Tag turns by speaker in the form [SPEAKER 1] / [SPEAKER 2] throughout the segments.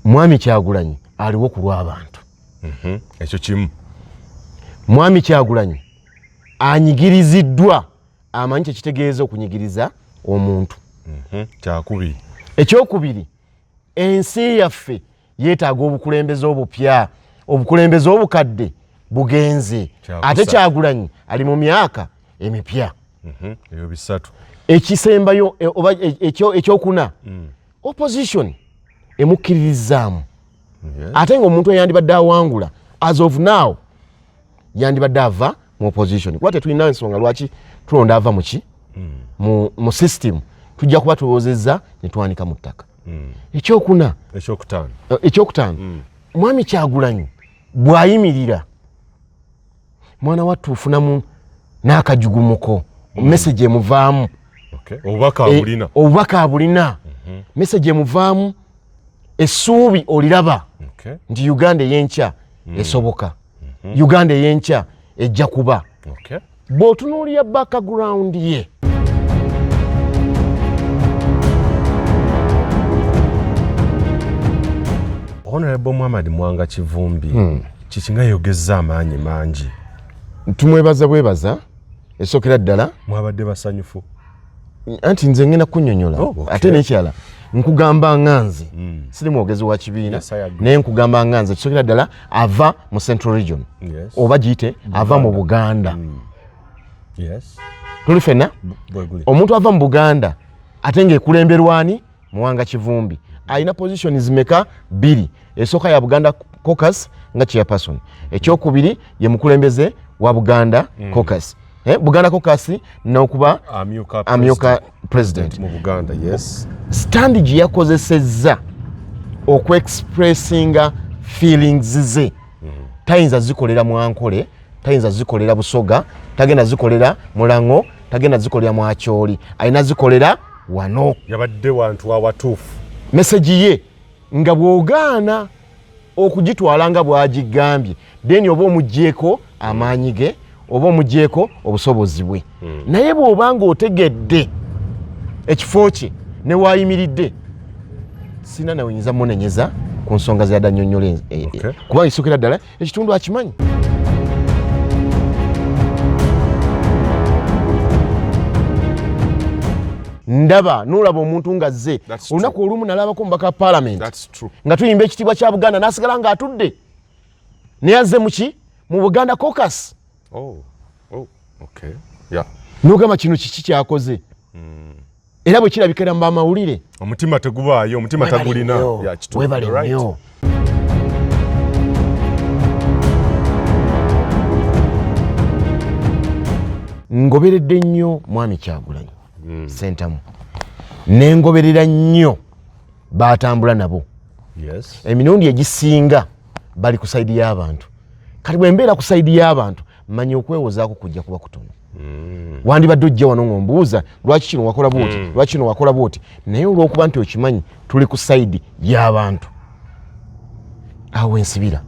[SPEAKER 1] Mwami Kyagulanyi aliwo ku lw'abantu.
[SPEAKER 2] Ekyo kimu.
[SPEAKER 1] Mwami Kyagulanyi anyigiriziddwa, amanyi kyekitegeeza okunyigiriza omuntu.
[SPEAKER 2] Kyakubiri.
[SPEAKER 1] Ekyokubiri, ensi yaffe yeetaaga obukulembeze obupya, obukulembeze obukadde bugenze. Ate Kyagulanyi ali mu myaka emipya.
[SPEAKER 2] Ebyo bisatu.
[SPEAKER 1] Ekisembayo oba ekyokuna, opposition emukkiririzaamu. Ate ng'omuntu eyandibadde awangula as of now yandibadde ava mu opposition, kuba tetulina nsonga lwaki tulonda ava muki mu system. Tujja kuba tulowoozezza ne twanika mu ttaka. Ekyokuna,
[SPEAKER 2] ekyokutaano,
[SPEAKER 1] ekyokutaano, Mwami Kyagulanyi bw'ayimirira, mwana wattu ofunamu n'akajugumuko, message emuvaamu.
[SPEAKER 2] Obubaka abulina.
[SPEAKER 1] Obubaka abulina, message emuvaamu, essuubi oliraba nti Uganda ey'enkya esoboka, Uganda ey'enkya ejja kuba. Bw'otunuulira background ye,
[SPEAKER 2] Honorable Muhammad Mwanga Kivumbi, kiki nga yogezza amaanyi mangi?
[SPEAKER 1] Tumwebaza bwebaza esookera ddala.
[SPEAKER 2] Mwabadde basanyufu?
[SPEAKER 1] Anti nze ngenda kunyonyola.
[SPEAKER 2] Oh, okay.
[SPEAKER 1] Ate n'ekirala, nkugamba nga nze siri mwogezi wa kibiina,
[SPEAKER 2] Yes, I agree.
[SPEAKER 1] naye nkugamba nga nze, kisookera ddala ava mu Central Region, oba giyite ava mu Buganda. Tuli fenna.
[SPEAKER 2] Bweguli.
[SPEAKER 1] Omuntu ava mu Buganda ate ng'ekulemberwani Muwanga Kivumbi alina positions zimeka? Bbiri. Esooka ya Buganda Caucus nga chairperson, ekyokubiri ye mukulembeze wa Buganda Caucus, Buganda Caucus n'okuba
[SPEAKER 2] amyuka
[SPEAKER 1] amyuka president
[SPEAKER 2] mu Buganda, yes.
[SPEAKER 1] Stand gye yakozesezza okuexpressinga feelings ze, tayinza zikolera Mwankole, tayinza zikolera Busoga, tagenda zikolera Mulango, tagenda zikolera Mwakyoli, alina zikolera wano.
[SPEAKER 2] Yabadde wantu awatuufu.
[SPEAKER 1] Message ye nga bw'ogaana okugitwala nga bw'agigambye, then oba omugyeko amaanyi ge oba omugyeko obusobozi bwe. Naye bw'oba ng'otegedde ekifo kye ne waayimiridde, sina nawe nyinza munenyeza ku nsonga zeyadde annyonnyola, kubanga ekisookera ddala ekitundu akimanyi. Ndaba nolaba omuntu nga zze
[SPEAKER 2] That's true.
[SPEAKER 1] olunaku olumu nalabako omubaka wa parliament
[SPEAKER 2] That's true.
[SPEAKER 1] nga tuyimba ekitiibwa kya Buganda, n'asigala ng'atudde, naye azze muki mu Buganda Caucus.
[SPEAKER 2] Oh, okay. Yeah.
[SPEAKER 1] Nogamba kino kiki kyakoze? Era bwe kirabikira mu bamawulire,
[SPEAKER 2] Omutima tegubaayo, omutima tagulina. Yeah, kituufu.
[SPEAKER 1] Webale
[SPEAKER 2] You're right.
[SPEAKER 1] nnyo. Ngoberedde nnyo Mwami Kyagulanyi Sentamu, nengoberera nnyo batambula nabo. Emirundi egisinga bali ku side y'abantu. Kati bwe mbeera ku side y'abantu, manya okwewozaako kujja kuba kutono. Wandibadde ojja wano ng'ombuuza lwaki kino wakola bwoti, lwaki kino wakola bwoti, naye olw'okuba nti okimanyi tuli ku side y'abantu, awo wensibira.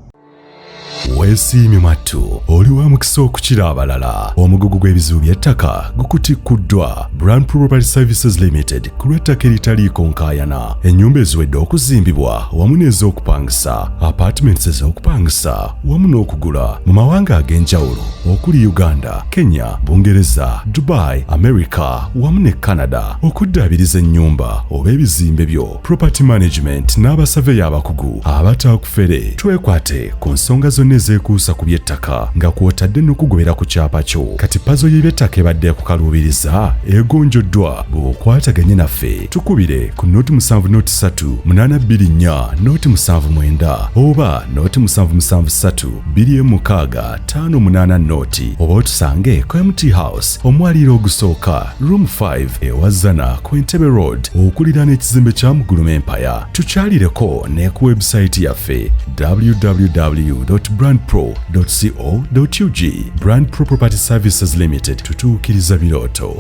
[SPEAKER 3] Weesiimye mwattu, oli wa mukisa okukira abalala. Omugugu gw'ebizibu by'ettaka gukutikkuddwa Brand Property Services Limited ku lw'ettaka eritaliiko nkaayana, ennyumba eziwedde okuzimbibwa wamu n'ez'okupangisa, apartments ez'okupangisa wamu n'okugula mu mawanga ag'enjawulo okuli Uganda, Kenya, Bungereza, Dubai, America wamu ne Canada. Okuddaabiriza ennyumba oba ebizimbe byo, property management n'abasaveya abakugu abatakufere. Twekwate ku nsonga zonna ezeekuusa ku by'ettaka nga kw'otadde n'okugobera ku kyapa kyo. Kati puzzle y'eby'ettaka ebadde ekukaluubiriza egonjoddwa bw'okwataganye naffe. Tukubire ku 0 7 0 3 8 2 4 0 7 9 oba 0 7 7 3 2 6 5 8 0, oba otusange ku MT House, omwaliiro ogusooka, room 5, ewazana ku Entebbe Road, okuliraana ekizimbe kya Muguluma Empire. Tukyalireko ne ku website yaffe www.brandpro.co.ug. Brand Pro Property Services Limited, tutuukiriza birooto.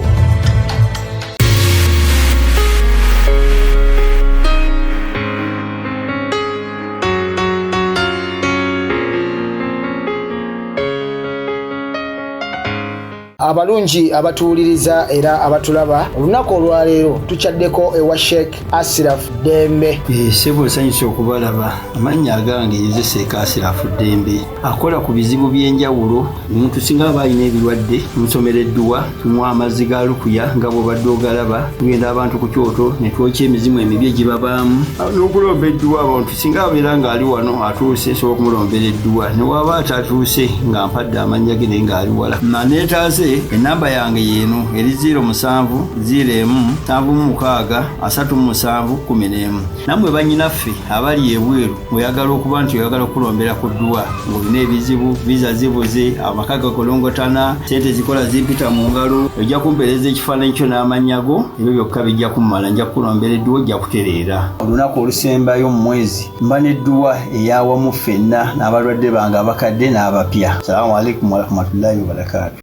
[SPEAKER 4] Abalungi abatuwuliriza era abatulaba, olunaku olwaleero tukyaddeko ewa Sheikh Asiraf Ddembe.
[SPEAKER 5] Ssebo, nsanyuse okubalaba. Amannya agange nze Sheikh Asirafu Ddembe, akola ku bizibu by'enjawulo. Omuntu singa aba alina ebirwadde, tumusomera edduwa, tumuwa amazzi ga lukuya nga bw'obadde ogalaba. Tugenda abantu ku kyoto ne twokya emizimu emibi egibabaamu n'okulomba edduwa. Abantu singa abeera ng'ali wano atuuse, nsobola okumulombera edduwa, ne waba atatuuse nga mpadde amannya ge naye ng'ali wala naneetaase. Enamba yange yeeno eri 07 01 76 37 11. Nammwe bannyinaffe abali ebweru, ng'oyagala okuba nti oyagala okulombera ku dduwa, ng'olina ebizibu, visa zibuze, amaka gakolongotana, sente zikola zimpita mu ngalo, ojja kumpeereza ekifaananyi kyo n'amannya go. Ebyo byokka bijja kummala, nja kukulombera edduwa, ojja kutereera. Olunaku olusembayo mu mwezi mba n'edduwa eyawamu ffenna n'abalwadde bange abakadde n'abapya. Salaamu alaikum warahmatullahi wabarakaatu.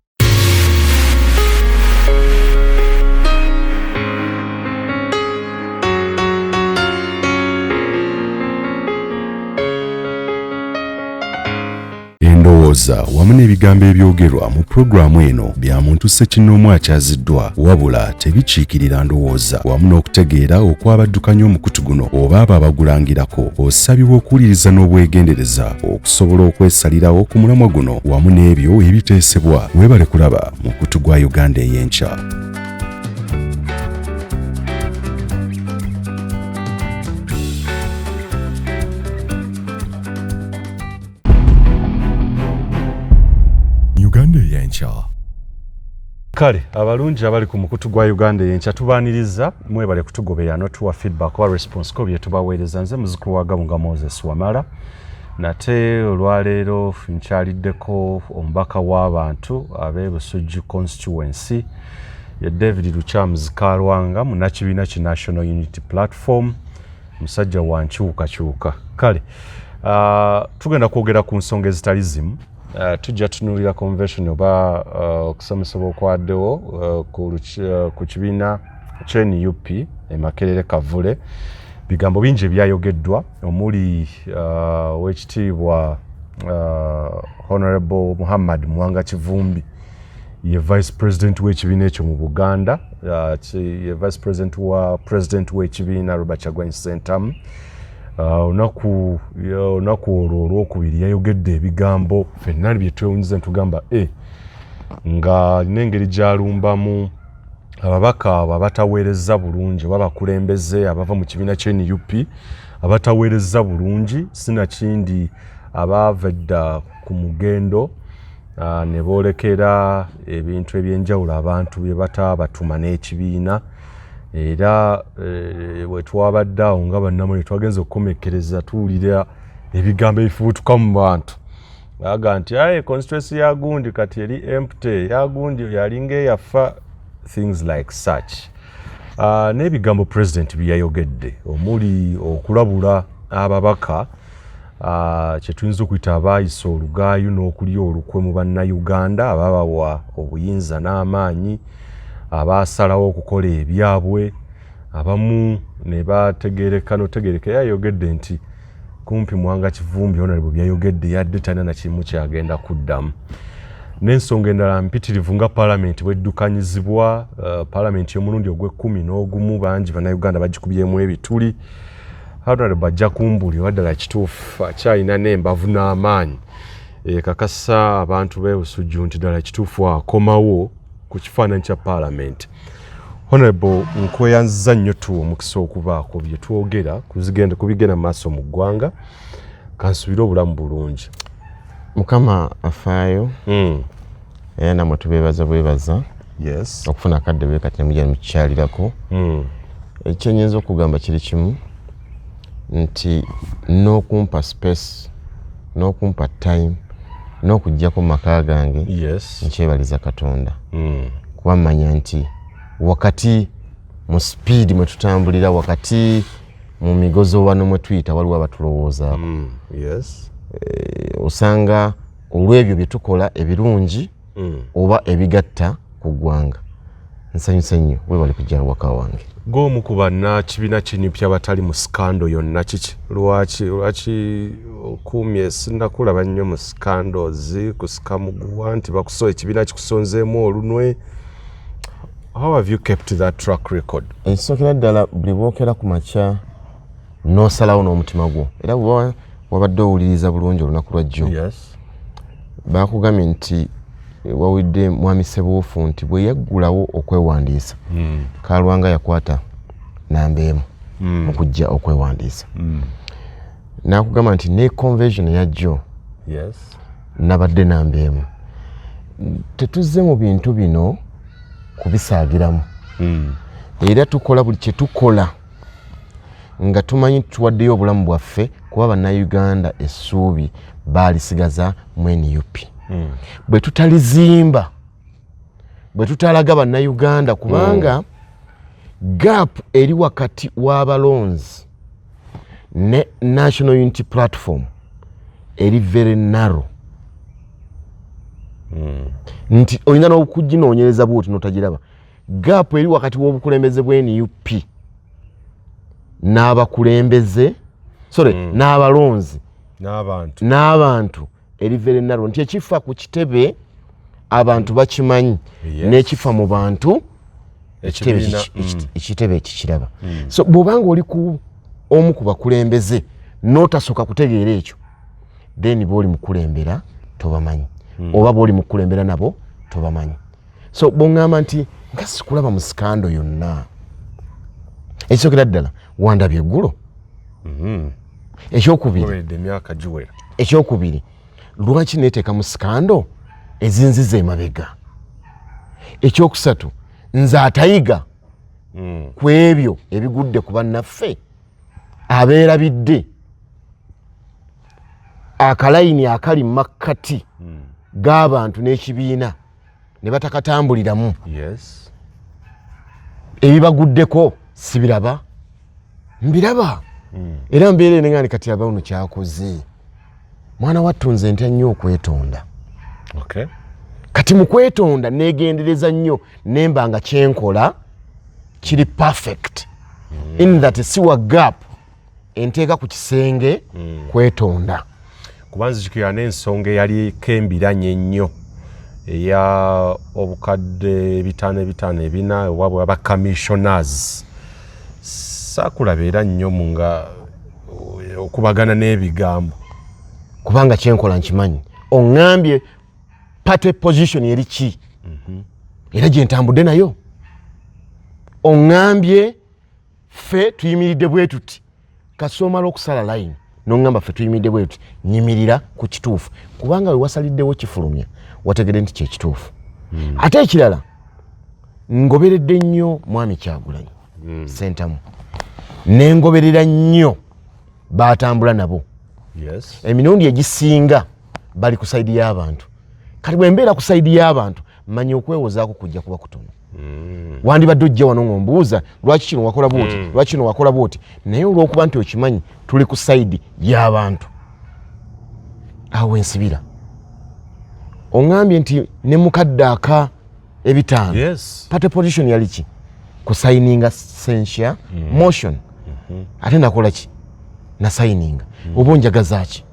[SPEAKER 3] Endowooza wamu n'ebigambo ebyogerwa mu pulogulaamu eno bya muntu ssekinnoomu akyaziddwa, wabula tebikiikirira ndowooza wamu n'okutegeera okw'abaddukanya omukutu guno oba abo abagulangirako. Osabibwa okuwuliriza n'obwegendereza okusobola okwesalirawo ku mulamwa guno wamu n'ebyo ebiteesebwa. Weebale kulaba mukutu gwa Uganda Ey'enkya. Uganda Ey'enkya.
[SPEAKER 2] Kale abalungi abali ku mukutu gwa Uganda Eyenkya, tubaaniriza. Mwebale kutugoberera notuwa feedback oba response ko bye tubaweereza. Nze muzukulu wa Gabunga Moses Wamala. Nate olwaleero nkyaliddeko omubaka w'abantu ab'e Busujju constituency, ye David Lukyamuzi Kalwanga, munnakibiina ki National Unity Platform, musajja wa nkyukakyuka. Kale tugenda kwogera ku nsonga ezitali zimu. Tujja tunuulira convention oba okusomesebwa okwaddewo ku kibiina kye NUP e Makerere Kavule. Bigambo bingi ebyayogeddwa, omuli owekitiibwa Honorable Muhammad Muwanga Kivumbi, ye vice president w'ekibiina ekyo mu Buganda, ye vice president wa president w'ekibiina Robert Kyagulanyi Ssentamu. Olunaku olwo olwokubiri yayogedde ebigambo ffenna bye twewunyiza netugamba e nga alina engeri gy'alumbamu ababaka abo abataweereza bulungi oba abakulembeze abava mu kibiina kye NUP abataweereza bulungi, sinakindi abaava edda ku mugendo ne boolekera ebintu ebyenjawulo abantu bye bataabatuma n'ekibiina. Era bwe twabadde awo nga bannamawulire, twagenze okukomekkereza tuwulira ebigambo ebifubutuka mu bantu aga nti aye constituency ya gundi kati eri empty, ya gundi yalinga eyafa, things like such. N'ebigambo president byeyayogedde omuli okulabula ababaka kyetuyinza okuyita abaayisa olugaayu n'okulya olukwe mu Bannayuganda ababawa obuyinza n'amaanyi, abaasalawo okukola ebyabwe, abamu ne bategeereka notegeereka. Yayogedde nti kumpi Mwanga Kivumbi honorable byayogedde yadde talina nakimu kyagenda kuddamu, n'ensonga endala mpitirivu nga paalamenti bweddukanyizibwa. Paalamenti y'omulundi ogw'e11 bangi Bannayuganda bagikubyemu ebituli. Honorable ajja kumbuli oba ddala kituufu akyalina n'embavu n'amaanyi ekakasa abantu b'e Busujju nti ddala kituufu akomawo ku kifaananyi kya paalamenti. Honorable, nkweyanziza nnyo tuwa omukisa okubaako bye twogera ku bigenda mu maaso mu ggwanga. Kansubire obulamu bulungi.
[SPEAKER 1] Mukama afaayo. Era namwe tubeebaza bwebaza okufuna akadde bwe kati nemujja nemukikyalirako. Ekyenyinza okugamba kiri kimu nti n'okumpa space, n'okumpa time, n'okujjako mu maka gange, nkyebaliza Katonda, kuba mmanya nti wakati mu speed mwe tutambulira, wakati mu migozo wano mwe tuyita, waliwo abatulowoozaako. Osanga olw'ebyo bye tukola ebirungi oba ebigatta ku ggwanga. Nsanyuse nnyo, webale kujja waka wange.
[SPEAKER 2] Gw'omu ku bannakibiina ky'NUP abatali mu scandal yonna. Kiki, lwaki okuumye? Sinnakulaba nnyo mu scandals, kusika muguwa nti bakuso ekibiina kikusonzeemu olunwe. How have you kept that track record?
[SPEAKER 1] Ekisookera ddala, buli bwokera ku makya n'osalawo n'omutima gwo, era bw'oba wabadde owuliriza bulungi olunaku lwa jjo, bakugambye nti wawulidde mwami Sebuufu nti bwe yaggulawo okwewandiisa, Kalwanga yakwata namba 1 mu kujja okwewandiisa. N'akugamba nti ne convention yajjo nabadde namba 1. Tetuzze mu bintu bino kubisaagiramu, era tukola buli kye tukola nga tumanyi tuwaddeyo obulamu bwaffe, kuba Bannayuganda essuubi baalisigaza mu NUP. Bwe tutalizimba, bwe tutalaga Bannayuganda, kubanga gap eri wakati w'abalonzi ne National Unity Platform eri very narrow, nti olina n'okuginoonyereza bwoti n'otagiraba. Gap eri wakati w'obukulembeze bwa NUP n'abakulembeze, sorry, n'abalonzi
[SPEAKER 2] n'abantu
[SPEAKER 1] n'abantu eri very narrow, nti ekifa ku kitebe abantu bakimanyi, n'ekifa mu bantu ekitebe
[SPEAKER 2] Ekibiina,
[SPEAKER 1] ekitebe ekikiraba. So bw'obanga oli ku omu ku bakulembeze n'otasooka kutegeera ekyo, then booli mukulembera tobamanyi, oba booli mukulembera nabo tobamanyi. So bwoŋŋamba nti nga sikulaba mu scandal yonna, ekisookera ddala wandabye eggulo. Ekyokubiri,
[SPEAKER 2] Goberedde emyaka giwera.
[SPEAKER 1] Ekyokubiri, lwaki neteeka mu scandal ezinziza emabega? Ekyokusatu, nze atayiga ku ebyo ebigudde ku bannaffe abeerabidde akalayini akali mu makkati g'abantu n'ekibiina ne batakatambuliramu. Ebibaguddeko sibiraba, mbiraba, era mbeera enengani. Kati abauno kyakoze mwana wattu, nze ntya nnyo okwetonda. Kati mu kwetonda negendereza nnyo, nemba nga kyenkola kiri perfect, in that siwa gap enteeka ku kisenge kwetonda.
[SPEAKER 2] Kuba nzijukira n'ensonga eyaliko embiranye ennyo eya obukadde 5 5 5 4 oba bwaba commissioners, saakulaba era nnyo mu nga okubagana n'ebigambo.
[SPEAKER 1] Kubanga kyenkola nkimanyi. Oŋŋambye party position eri ki, era gye ntambudde nayo. Oŋŋambye ffe tuyimiridde bwe tuti, kasi omala okusala line noŋŋamba ffe tuyimiridde bwe tuti, nyimirira ku kituufu, kubanga we wasaliddewo kifulumya wategedde nti kyekituufu. Ate ekirala, ngoberedde nnyo mwami Kyagulanyi Sentamu, nengoberera nnyo batambula nabo. Emirundi egisinga bali ku side y'abantu. Kati bwe mbeera ku side y'abantu, manya okwewozaako kujja kuba kutono. Wandibadde ojja wano ng'ombuuza lwaki kino wakola bwoti, lwaki kino wakola bwoti, naye olw'okuba nti okimanyi tuli ku side y'abantu, awo wensibira. Oŋŋambye nti ne mukadde aka 500, party position yali ki? Kusayininga censure motion. Ate nakola ki? Nasayininga. Oba onjagaza ki?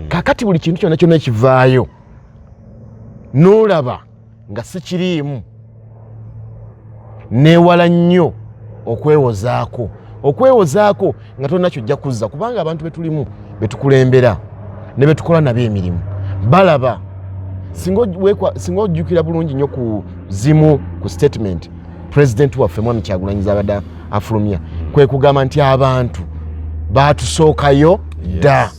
[SPEAKER 1] Kakati buli kintu kyonna kyonna ekivaayo n'olaba nga sikiriimu, neewala nnyo okwewozaako nga tolina kyojja kuzza, kubanga abantu betulimu, betukulembera ne betukola nabo emirimu balaba. Singa ojjukira bulungi nnyo ku zimu ku statement president waffe mwami Kyagulanyi zabadde afulumya, kwe kugamba nti abantu batusookayo dda.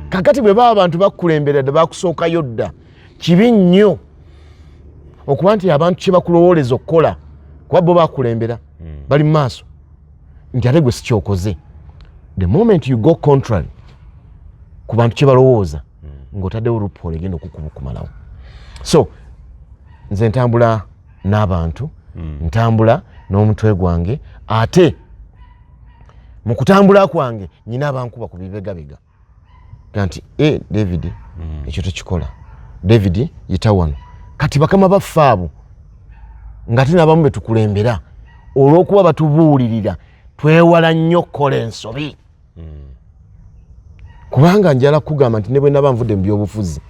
[SPEAKER 1] Kakati bwe baba abantu bakukulembera dda, bakusookayo dda, kibi nnyo okuba nti abantu kye bakulowooleza okukola, kuba bo bakulembera, bali mu maaso, nti ate gwe sikyokoze. The moment you go contrary ku bantu kye balowooza, ng'otaddewo loophole egenda okukubukumalawo. So nze ntambula n'abantu, ntambula n'omutwe gwange, ate mu kutambula kwange nyina abankuba ku bibegabega ga nti e David, ekyo tekikola, David yita wano. Kati bakama baffe abo Nga te n'abamu betukulembera olw'okuba batubuulirira twewala nnyo okukola ensobi. Kubanga njala kugamba nti ne bwe naba nvudde mu byobufuzi,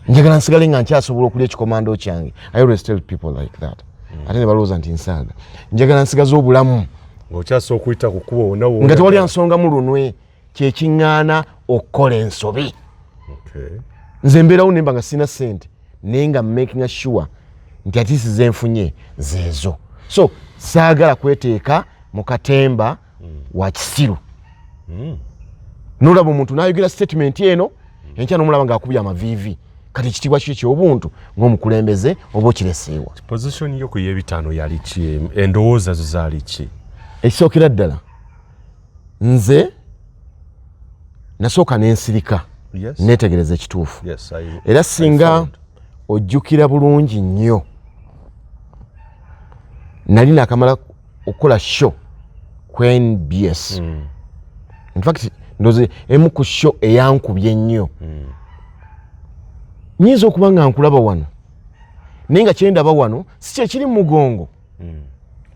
[SPEAKER 1] njagala nsigale nga nkyasobola okulya ekikomando kyange. I always tell people like that. Ate ne balowooza nti nsaaga. Njagala nsigaze obulamu
[SPEAKER 2] ng'okyasobola okuyita ku kkubo wonna.
[SPEAKER 1] Nga tewali nsonga mu lunwe kyekiŋŋaana okukola ensobi. Nze mbeerawo nemba nga sirina ssente, naye nga making sure nti at least zenfunye zeezo. So saagala kweteeka mu katemba wa kisiru. Nolaba omuntu nayogera statement eno, enkya nomulaba ngaakubye amaviivi. Kati ekitiibwa kyo ekyobuntu ng'omukulembeze oba okireseewa?
[SPEAKER 2] Position yo ku y'ebitaano yali ki? Endowooza zo zaali ki?
[SPEAKER 1] Ekisookera ddala, nze nasooka nensirika netegereza ekituufu. Era singa ojjukira bulungi nnyo, nali nakamala okukola show ku NBS. In fact, ndoze emu ku show eyankubye ennyo. Nyinza okuba nga nkulaba wano, naye nga kyendaba wano si kyekiri mu mugongo.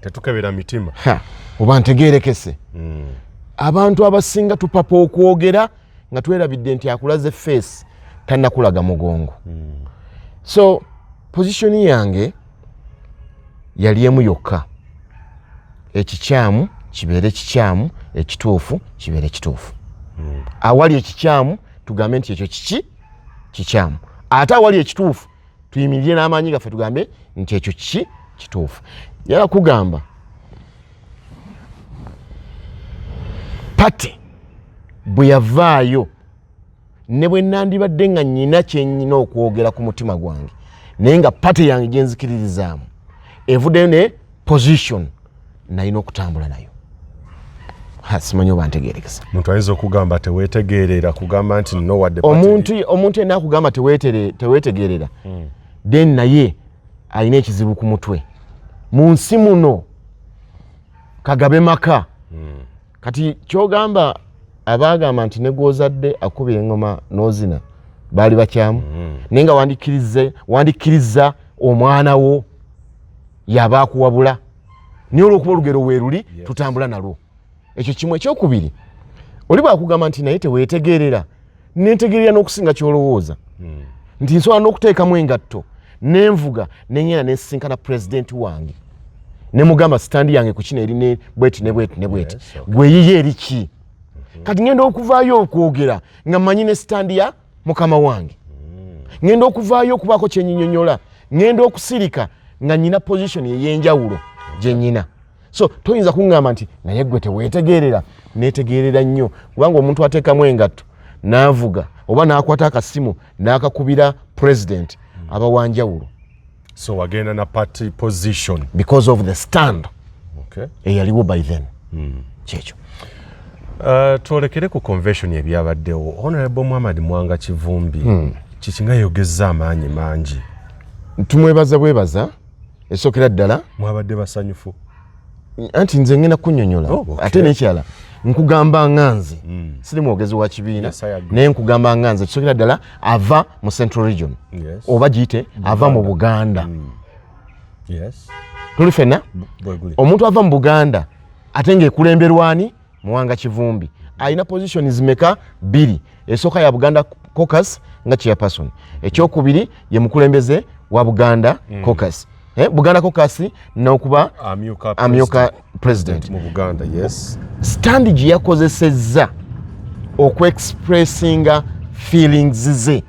[SPEAKER 2] Tetukebera mitima.
[SPEAKER 1] Ha, oba ntegerekese. Abantu abasinga tupapa okwogera nga twerabidde nti akulaze face, tannakulaga mugongo. So position yange yali emu yokka: ekikyamu kibeere kikyamu, ekituufu kibeere kituufu. Awali ekikyamu tugambe nti ekyo kiki kikyamu, ate awali ekituufu tuyimirire n'amaanyi gaffe tugambe nti ekyo kiki kituufu. Yala kugamba party bwe yavaayo, ne bwe nandibadde nga nyina kyenyina okwogera ku mutima gwange, naye nga party yange gyenzikiririzaamu evuddeyo ne position, nalina okutambula nayo. Ha, simanyi oba ntegerekesa.
[SPEAKER 2] Omuntu ayinza okugamba teweetegeerera, kugamba nti no wadde
[SPEAKER 1] Omuntu yenna akugamba teweetegerera, then naye alina ekizibu ku mutwe. Mu nsi muno kagabe maka. Kati kyogamba abaagamba nti ne gwozadde akubira eŋŋoma n'ozina baali bakyamu, naye nga wandikkiriza omwana wo yaba akuwabula, naye olwokuba olugero weeruli tutambula nalwo. Ekyo kimu. Ekyokubiri, oli bwakugamba nti naye teweetegerera, nentegerera n'okusinga kyolowooza nti nsobola n'okuteekamu engatto nenvuga neŋŋenda nensisinkana pulezidenti wange nemugamba stand yange ku kino eri ne bweti ne bweti ne bweti. Gweyiye eri ki? Kati ŋŋenda okuvaayo okwogera nga mmanyi ne stand ya mukama wange. Ŋŋenda okuvaayo okubaako kyenyinyonyola, ŋŋenda okusirika nga nyina position ey'enjawulo gye nyina. So toyinza kuŋŋamba nti naye gwe teweetegerera. Neetegerera nnyo, kubanga omuntu ateekamu engatto n'avuga oba n'akwata akasimu n'akakubira president aba wanjawulo.
[SPEAKER 2] So wagenda na party position.
[SPEAKER 1] Because of the stand eyaliwo by then. Kyekyo.
[SPEAKER 2] Twolekere ku convention ebyabaddewo. Honorable Muhammad Mwanga Kivumbi kiki nga yogezza amaanyi mangi?
[SPEAKER 1] Tumwebaza bwebaza esookera ddala.
[SPEAKER 2] Mwabadde basanyufu?
[SPEAKER 1] Anti nze ngenda kunyonyola. Ate nekirala, nkugamba nga nze siri mwogezi wa kibiina.
[SPEAKER 2] Yes, I agree.
[SPEAKER 1] Naye nkugamba nga nze, kisookera ddala ava mu Central Region oba giyite ava mu Buganda. Tuli fenna.
[SPEAKER 2] Bweguli.
[SPEAKER 1] Omuntu ava mu Buganda ate ng'ekulemberwani Muwanga Kivumbi alina positions meka? Bbiri. Esooka ya Buganda Caucus nga chairperson, ekyokubiri ye mukulembeze wa Buganda Caucus, Buganda Caucus n'okuba
[SPEAKER 2] amyuka
[SPEAKER 1] amyuka president
[SPEAKER 2] mu Buganda, yes.
[SPEAKER 1] Stand gye yakozesezza okuexpressinga feelings ze,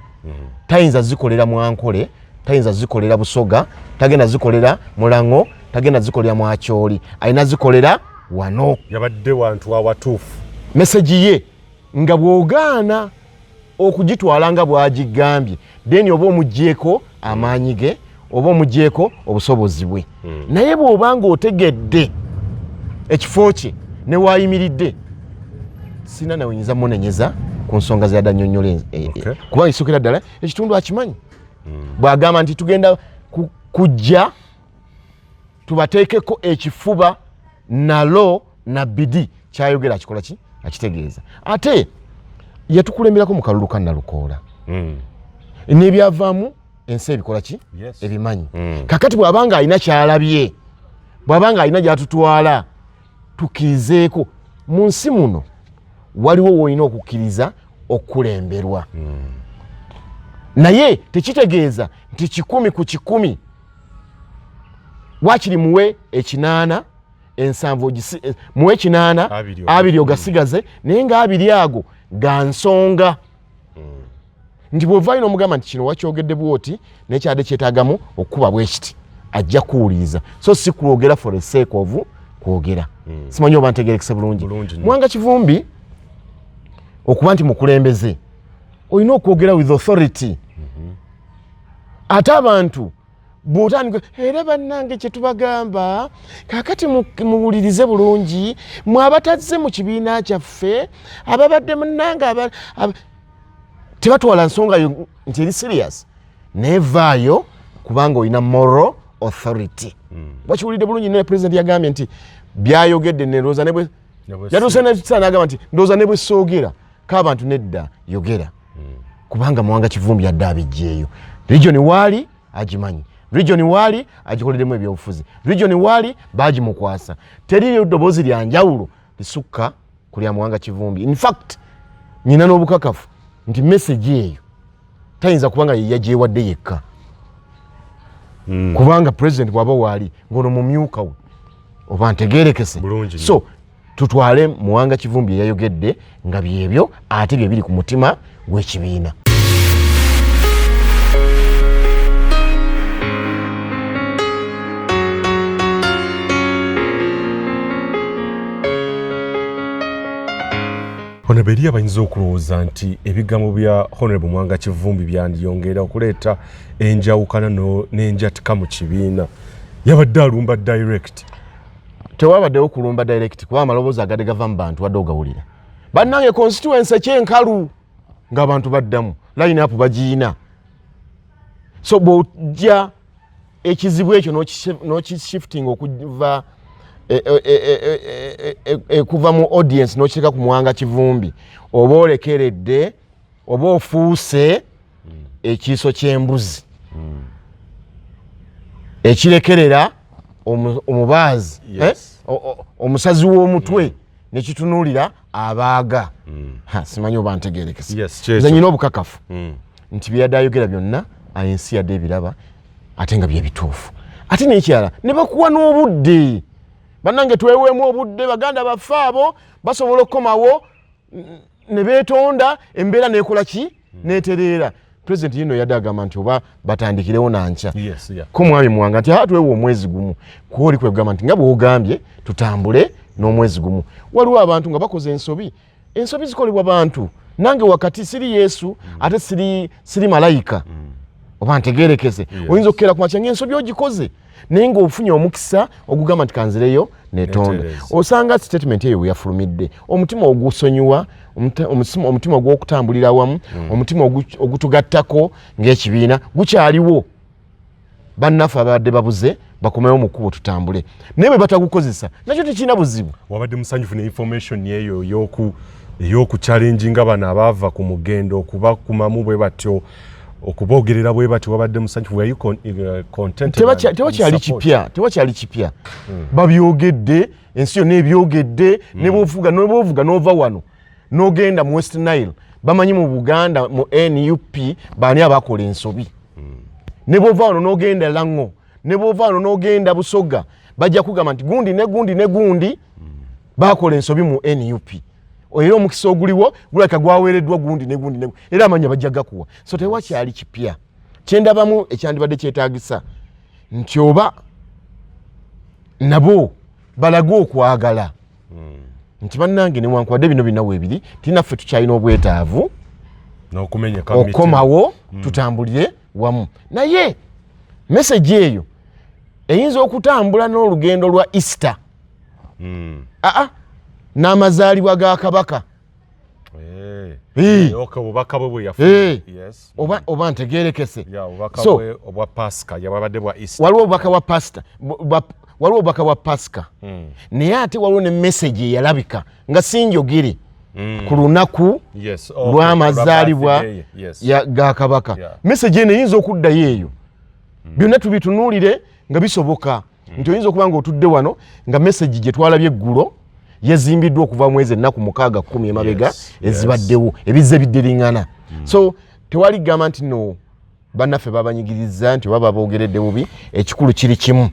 [SPEAKER 1] tayinza zikolera Mwankole, tayinza zikolera Busoga, tagenda zikolera Mulango, tagenda zikolera Mwakyoli, alina zikolera wano.
[SPEAKER 2] Yabadde wantu awatuufu.
[SPEAKER 1] Message ye nga bw'ogaana okugitwala nga bw'agigambye, then oba omugyeko amaanyi ge oba omugyeko obusobozi bwe. Naye bw'oba ng'otegedde ekifo kye ne waayimiridde, sina nawe nyinza munenyeza ku nsonga zeyadde annyonnyola. Kubanga ekisookera ddala ekitundu akimanyi. Bw'agamba nti tugenda kujja tubateekeko ekifuba nalo na bidi, kyayogera akikola ki akitegeeza. Ate yatukulemberako mu kalulu ka Nalukoola n'ebyavaamu. Ensi ebikola ki? Ebimanyi. Kakati bw'abanga alina kyalabye, bw'abanga alina gyatutwala, tukkirizeeko. Mu nsi muno waliwo woolina okukkiriza okukulemberwa, naye tekitegeeza nti 100 ku 100. Wakiri muwe 80, 70, muwe 80, 20 ogasigaze, naye nga 20 ago ga nsonga. Nti bw'ovaayo n'omugamba nti kino wakyogedde bwoti, naye kyadde kyetaagamu okukuba bwe kiti, ajja kuwuliriza. So si kwogera for the sake of kwogera. Simanyi oba ntegerekese bulungi. Muwanga Kivumbi okuba nti mukulembeze, olina okwogera with authority. Ate abantu bw'otandika era bannange kye tubagamba kaakati muwulirize bulungi, mwe abatazze mu kibiina kyaffe, ababadde munnange, tebatwala nsonga yo nti eri serious. Naye vaayo kubanga olina moral authority. Wakiwulidde bulungi, ne president yagambye nti byayogedde nerowooza ne yatuuse nekisa nagamba nti ndowooza ne bwe soogera k'abantu nedda yogera, kubanga Muwanga Kivumbi yadde abijjeeyo. Region waali agimanyi, region waali agikoleremu ebyobufuzi, region waali bagimukwasa. Teriyo ddoboozi lya njawulo lisukka ku lya Muwanga Kivumbi. In fact, nyina n'obukakafu nti message eyo tayinza kubanga yeyagyewadde yekka, kubanga president bw'aba waali ng'ono mumyuka we, oba ntegerekese? So tutwale Muwanga Kivumbi eyayogedde nga byebyo ate bye biri ku mutima gw'ekibiina.
[SPEAKER 2] Honorable, eri abayinza okulowooza nti ebigambo bya Honorable Muwanga Kivumbi byandiyongera okuleeta enjawukana n'enjatika mu kibiina, yabadde alumba direct?
[SPEAKER 1] Tewabaddewo kulumba direct, kuba amaloboozi agadde gava mu bantu wadde ogawulira. Bannange, constituency ekyenkalu ng'abantu baddamu line up bagiina. So bw'ojja ekizibu ekyo n'okishifting okuva kuva mu audience n'okiteeka ku Muwanga Kivumbi, oba olekeredde oba ofuuse ekiiso ky'embuzi ekirekerera omubaazi, omusazi w'omutwe, nekitunuulira abaaga. Simanyi oba ntegerekese. Nze nyina obukakafu nti byeyadde ayogera byonna ensi yadde ebiraba, ate nga byebituufu. Ate nekirala, ne bakuwa n'obudde. Bannange, tweweemu obudde. Baganda baffe abo basobola okukomawo ne beetonda, embeera nekola ki, netereera. President yino yadde agamba nti oba batandikirewo nankya. Ko mwami Muwanga nti twewa omwezi gumu, kwoli kwegamba nti nga bwogambye tutambule n'omwezi gumu. Waliwo abantu nga bakoze ensobi, ensobi zikolebwa bantu. Nange wakati siri Yesu, ate siri malayika, oba ntegerekese? Oyinza okukeera ku makya ngaensobi ogikoze, naye ng'ofunye omukisa ogugamba nti kanzireyo netonda. Osanga statement eyo weyafulumidde omutima ogusonyiwa, omutima ogw'okutambulira awamu, omutima ogutugattako ng'ekibiina gukyaliwo. Bannaffe ababadde babuze bakomewo mu kkubo tutambule, naye bwe batagukozesa nakyo tekirina buzibu.
[SPEAKER 2] Wabadde musanyufu ne information eyo ey'okuchallenginga bano abaava ku mugendo, okubakumamu bwe batyo, okubogerera bwe batyo? Wabadde musanyufu? Were you contented?
[SPEAKER 1] Tewakyali kipya, tewakyali kipya. Babyogedde, ensi yonna ebyogedde. Ne bwovuga, ne bwovuga n'ova wano n'ogenda mu West Nile, bamanyi mu Buganda mu NUP baani abakola ensobi. Ne bwova wano n'ogenda Lango, ne bwova wano n'ogenda Busoga, bajja kugamba nti gundi ne gundi ne gundi bakola ensobi mu NUP. Era omukisa oguliwo gulabika gwaweereddwa gundi ne gundi ne gundi, era amanya bajja gakuwa. So tewakyali kipya kyendabamu. Ekyandibadde kyetaagisa nti oba nabo balage okwagala nti bannange, newankubadde bino bina weebiri, tinaffe tukyalina obwetaavu
[SPEAKER 2] n'okumenyeka mu mitima.
[SPEAKER 1] Okukomawo tutambulire wamu. Naye message eyo eyinza okutambula n'olugendo lwa Easter, aa, n'amazaalibwa ga Kabaka.
[SPEAKER 2] Okay, obubaka bwe bwe yafuna.
[SPEAKER 1] Oba ntegerekese?
[SPEAKER 2] Yeah, obubaka
[SPEAKER 1] So-
[SPEAKER 2] bwe obwa Pasika yababadde bwa Easter.
[SPEAKER 1] Waliwo obubaka bwa pasita, waliwo obubaka bwa Pasika, naye ate waliwo ne message eyalabika nga sinjogere. Ku lunaku lw'amazaalibwa ga Kabaka. Message eno eyinza okuddayo eyo. Byonna tubitunuulire nga bisoboka nti oyinza okuba nga otudde wano nga message gye twalabye eggulo yezimbiddwa okuva mwezi ennaku 6 10 emabega ezibaddewo ebizze biddiriŋŋana. So tewali gamba nti no bannaffe babanyigiriza nti oba baboogeredde bubi. Ekikulu kiri kimu,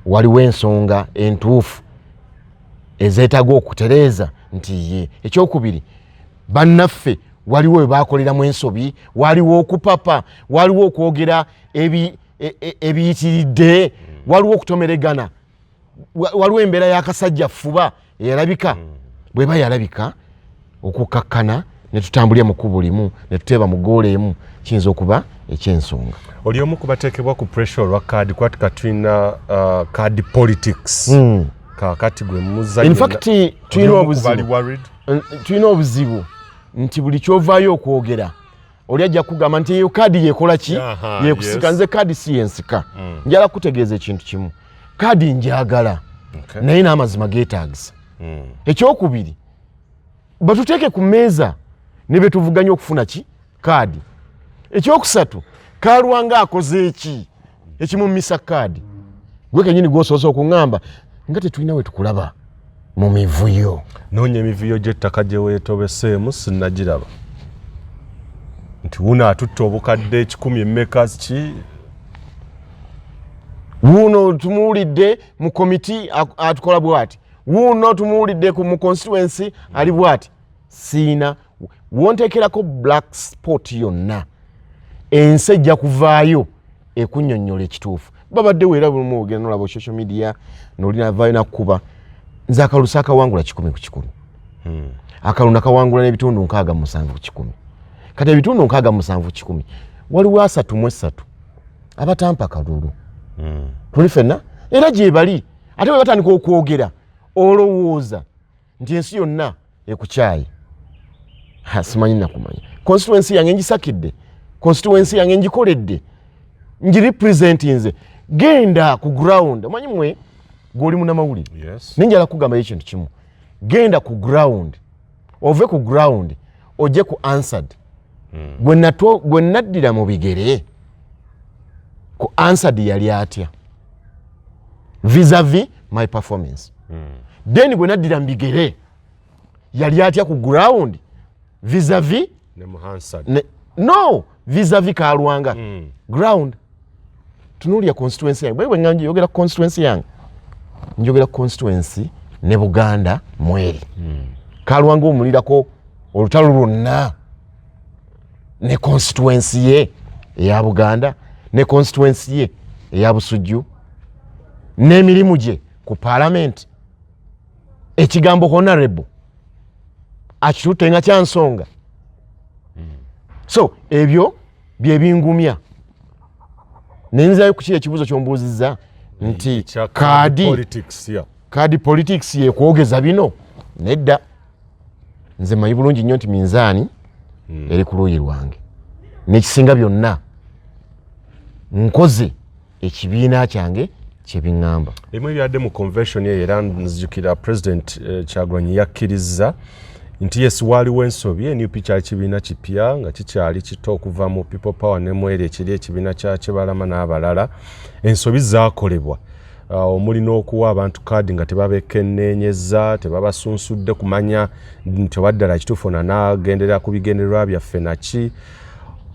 [SPEAKER 1] waliwo ensonga entuufu ezeetaaga okutereeza nti ye. Ekyokubiri, bannaffe waliwo we bakoleramu ensobi, waliwo okupapa, waliwo okwogera ebiyitiridde, waliwo okutomeregana, waliwo embeera y'akasajja fuba eyalabika. Bweba yalabika, okukakkana ne tutambulira mu kkubo limu ne tuteeba mu ggoolo emu kiyinza okuba ekyensonga.
[SPEAKER 2] Oli omu kubateekebwa ku pressure olwa kaadi kwatika tulina card politics. Kakati gwe muzanyo.
[SPEAKER 1] In fact, tulina obuzibu nti buli kyovaayo okwogera oli ajja kugamba nti eyo kaadi yekola ki, yekusika. Nze kaadi si yensika. Njala kutegeeza ekintu kimu, kaadi njagala, naye n'amazima geetaagisa. Ekyokubiri, batuteeke ku mmeeza ne betuvuganya okufuna ki kaadi. Ekyokusatu, Kalwanga akoze eki ekimumisa kaadi? Gwe kenyini gwosoose okuŋŋamba nga tetulina we tukulaba mu mivuyo.
[SPEAKER 2] Noonya emivuyo gy'ettaka gye weetobeseemu, sinnagiraba nti wuno atutte obukadde 100 emmeka ki.
[SPEAKER 1] Wuuno tumuwulidde mu komiti atukola bwati, wuuno tumuwulidde mu constituency ali bwati. Siina wonteekerako black spot yonna, ensi ejja kuvaayo ekunyonnyola ekituufu. Babaddewo era bulumu ogenda nolaba social media nolinavaayo nakkuba. Nze akalulu saakawangula 100%. Akalulu nakawangula n'ebitundu 67%. Kati ebitundu 67%, waliwo 33 abatampa kalulu. Tuli fenna era gyebali, ate bwe batandika okwogera olowooza nti ensi yonna ekukyayi. Simanyi nakumanya constituency yange ngisakidde, constituency yange ngikoledde, ngirepresentinze. Genda ku ground, omanyi mwe gwoli munamawulire. Nenjala kugambayo ekintu kimu, genda ku ground, ove ku ground ojje ku Hansard. Gwe naddira mu bigere ku Hansard yali atya vis-a-vis my performance? Then gwe naddira mu bigere yali atya ku ground vis-a-vis
[SPEAKER 2] ne mu Hansard?
[SPEAKER 1] No, vis-a-vis Kalwanga. Ground, tunuulya constituency yange. Bwe nga njogera constituency yange, njogera constituency ne Buganda mweri. Kalwanga omulirako olutalo lwonna ne constituency ye eya Buganda ne constituency ye eya Busujju n'emirimu gye ku parliament. Ekigambo honorable akitutte nga kyansonga. So ebyo byebingumya nenzirayo kukiri ekibuuzo kyombuuzizza nti
[SPEAKER 2] Ekya
[SPEAKER 1] kaadi
[SPEAKER 2] politics, yeah.
[SPEAKER 1] Card politics yekwogeza bino? Nedda, nze manyi bulungi nnyo nti minzaani eri ku luuyi lwange. Nekisinga byonna, nkoze ekibiina kyange kyebiŋŋamba.
[SPEAKER 2] Ebimu ebyadde mu convention eyo, era nzijukira President Kyagulanyi yakkiriza nti yes, waaliwo ensobi. NUP kyali kibiina kipya nga kikyali kito okuva mu People Power ne mweri ekiri ekibiina kya Kibalama n'abalala. Ensobi zaakolebwa, omuli n'okuwa abantu kaadi nga tebabekenneenyeza, tebabasunsudde kumanya nti oba ddala kituufu ono anaagendera ku bigendererwa byaffe naki.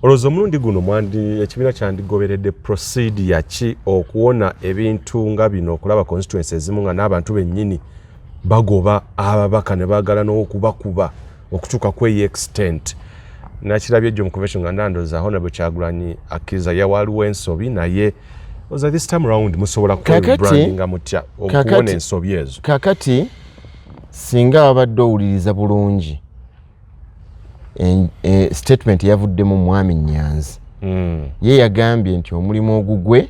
[SPEAKER 2] Olowooza omulundi guno mwandi ekibiina kyandigoberedde procedure ki okuwona ebintu nga bino, okulaba constituency ezimu nga n'abantu bennyini bagoba ababaka ne baagala n'okubakuba okutuuka ku eyo extent? Nakirabye ejjo mu convention nga ndandoza Honorable Kyagulanyi akkiriza yawaliwo ensobi, naye oza this time round musobola kwebrandinga mutya okuwona ensobi ezo?
[SPEAKER 1] Kakati singa babadde owuliriza bulungi statement yavuddemu mwami Nyanzi. Ye yagambye nti omulimu ogugwe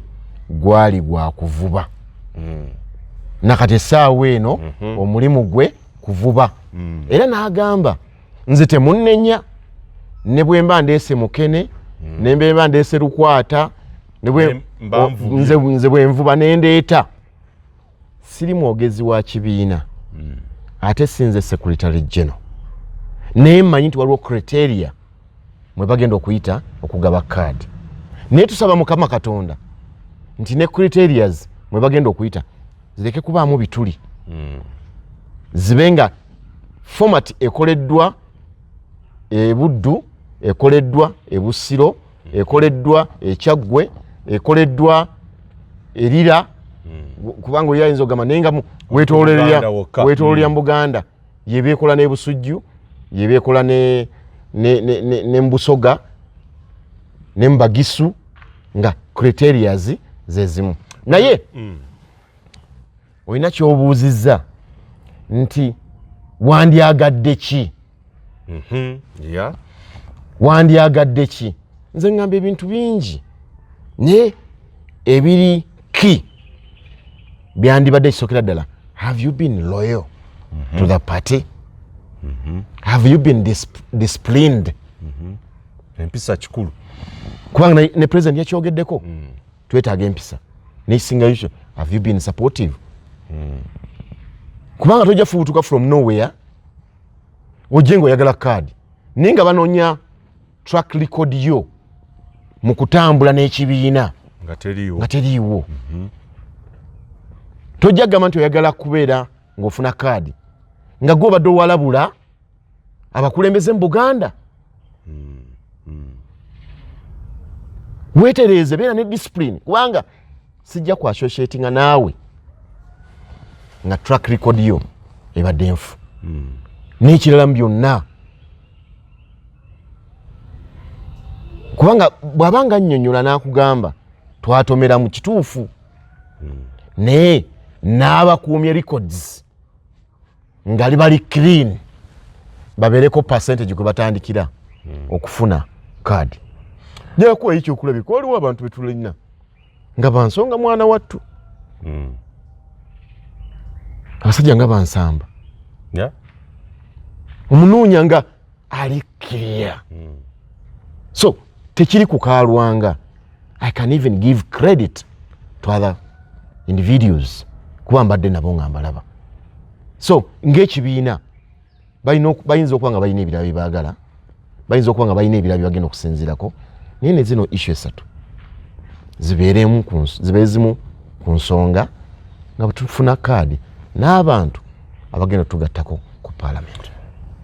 [SPEAKER 1] gwali gwa kuvuba. Nakati essaawa eno omulimu gwe kuvuba. Era n'agamba, nze temunnenya ne bwe mba ndeese mukene, ne bwe mba ndeese lukwata, ne bwe-
[SPEAKER 2] Ne mba nvubye.
[SPEAKER 1] Nze bwe nvuba nendeeta, siri mwogezi wa kibiina, ate sinze secretary general. Naye mmanyi nti waliwo criteria mwe bagenda okuyita okugaba kaadi, naye tusaba Mukama Katonda nti ne criterias mwe bagenda okuyita zireke kubaamu bituli, zibe nga format ekoleddwa Ebuddu, ekoleddwa Ebusiro, ekoleddwa Ekyaggwe, ekoleddwa Erira, kubanga oli ayinza okugamba naye nga wetoololera mu Buganda, yebeekola n'Ebusujju, yebeekola ne Mbusoga ne Mbagisu, nga criterias zezimu. Naye olina kyobuuzizza nti wandyagadde ki? Wandyagadde ki? Nze ŋŋamba ebintu bingi, naye ebiri ki byandibadde kisookera ddala, have you been loyal to the party? Have you been disciplined?
[SPEAKER 2] Empisa kikulu.
[SPEAKER 1] Kubanga ne president yakyogeddeko, twetaaga empisa. Nekisingayo kyo, have you been supportive? Kubanga tojja fubutuka from nowhere ojje nga oyagala kaadi, naye nga banoonya track record yo mu kutambula n'ekibiina
[SPEAKER 2] nga teriiwo.
[SPEAKER 1] Nga teriiwo. Tojja kugamba nti oyagala kubeera ng'ofuna kaadi nga gwe obadde owalabula abakulembeze mu Buganda. Weetereeze, beera ne discipline, kubanga sijja ku associatinga naawe nga track record yo ebadde nfu. N'ekirala mu byonna, kubanga bw'aba nga annyonnyola n'akugamba twatomera mu kituufu, naye n'abakuumye records nga libali clean, babeereko percentage kwe batandikira okufuna kaadi. Njakuwa ekyokulabika, waliwo abantu betulina nga bansonga mwana wattu, abasajja nga bansamba, omunoonya nga ali clear. So tekiri kukalwanga. I can even give credit to other individuals kuba mbadde nabo nga mbalaba. So ng'ekibiina bayinza okuba nga balina ebirala byebaagala, bayinza okuba nga balina ebirala byebagenda okusinziirako, naye ne zino issue esatu zibeeremu zibeere zimu ku nsonga nga bwetufuna kaadi n'abantu abagenda otugattako ku parliament.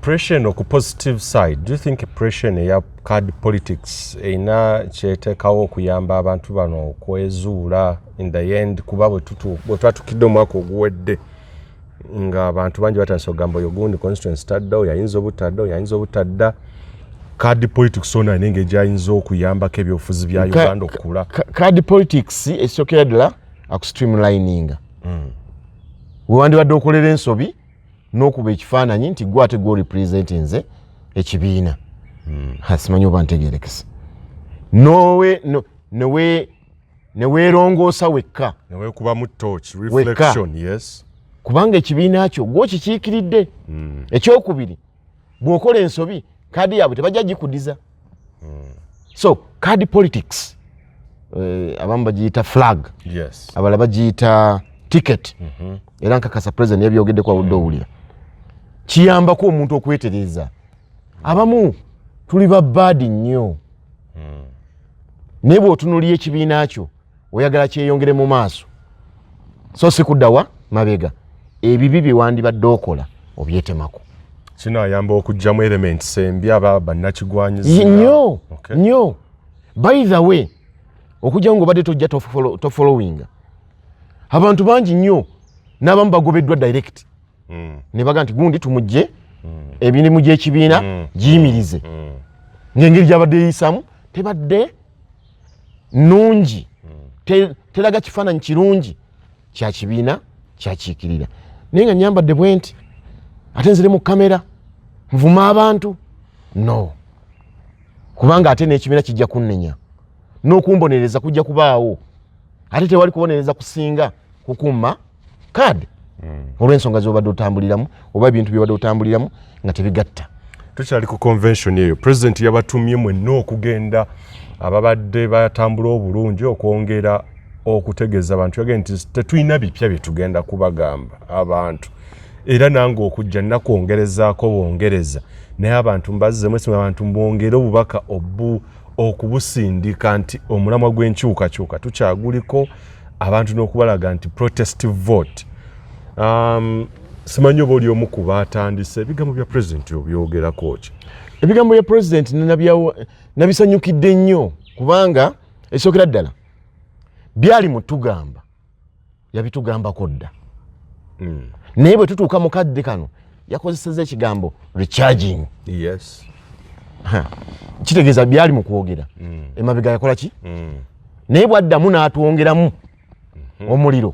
[SPEAKER 2] Pressure eno ku positive side, do you think pressure eno eya card politics erina kyeteekawo okuyamba abantu bano okwezuula in the end? Kuba bwe twatukidde omwaka oguwedde nga abantu bangi batandise okugamba oyo gundi constituency tadda, oyo ayinza obutadda, oyo ayinza obutadda. Card politics ono alina engeri gyayinza okuyambako ebyobufuzi bya Uganda okukula?
[SPEAKER 1] Card politics ekisookera ddala akustreamlininga wewandibadde okolera ensobi n'okuba ekifaananyi nti gwe ate gwe representinze ekibiina. Ha, simanyi oba ntegerekese. Nowe no, newe neweerongoosa wekka.
[SPEAKER 2] Newekubamu torch reflection, yes.
[SPEAKER 1] Kubanga ekibiina kyo gwokikiikiridde. Ekyokubiri, bw'okola ensobi kaadi yaabwe tebajja gikudiza. So card politics, abamu bagiyita flag, abalala bagiyita ticket, era nkakasa president yabyogeddeko awudde owulira. Kiyambako omuntu okwetereza. Abamu tuli ba bad nnyo, naye bw'otunuulira ekibiina kyo oyagala kyeyongere mu maaso, so si kuddawa mabega. Ebibi bye wandibadde okola obyetemako.
[SPEAKER 2] Kinayamba okugyamu elements embi aba bannakigwanyizi?
[SPEAKER 1] Nnyo nnyo. By the way, okujjawo ngaobadde tojja tofollowinga, abantu bangi nnyo n'abamu bagobeddwa direct, ne baga nti gundi tumugje emirimu gy'ekibiina giyimirize, ng'engeri gyabadde yeeyisamu tebadde nnungi, teraga kifaananyi kirungi kya kibiina kyakiikirira. Naye nga nyambadde bwe nti ate nzire mu kamera nvuma abantu, no, kubanga ate n'ekibiina kijja kunnenya n'okumbonereza kujja kubaawo, ate tewali kubonereza kusinga kukumma kaadi olw'ensonga z'obadde otambuliramu oba ebintu byobadde otambuliramu nga tebigatta.
[SPEAKER 2] Tukyali ku convention eyo, president yabatumye mwenna okugenda ababadde batambula obulungi okwongera okutegeeza abantu. Yagenda nti tetulina bipya bye tugenda kubagamba abantu, era nange okujja nnakwongerezaako bwongereza. Naye abantu mbazzemu esimu, abantu mbongere obubaka okubusindika nti omulamwa gw'enkyukakyuka tukyaguliko, abantu n'okubalaga nti protest vote. Simanyi oba oli omu ku baatandise. Ebigambo bya pulezidenti obyogerako ki?
[SPEAKER 1] Ebigambo bya pulezidenti nabisanyukidde nnyo, kubanga ekisookera ddala byali mutugamba, yabitugambako dda. Naye bwe tutuuka mu kadde kano, yakozeseza ekigambo recharging. Kitegeeza byali mu kwogera emabega yakola ki, naye bwaddamu n'atwongeramu omuliro,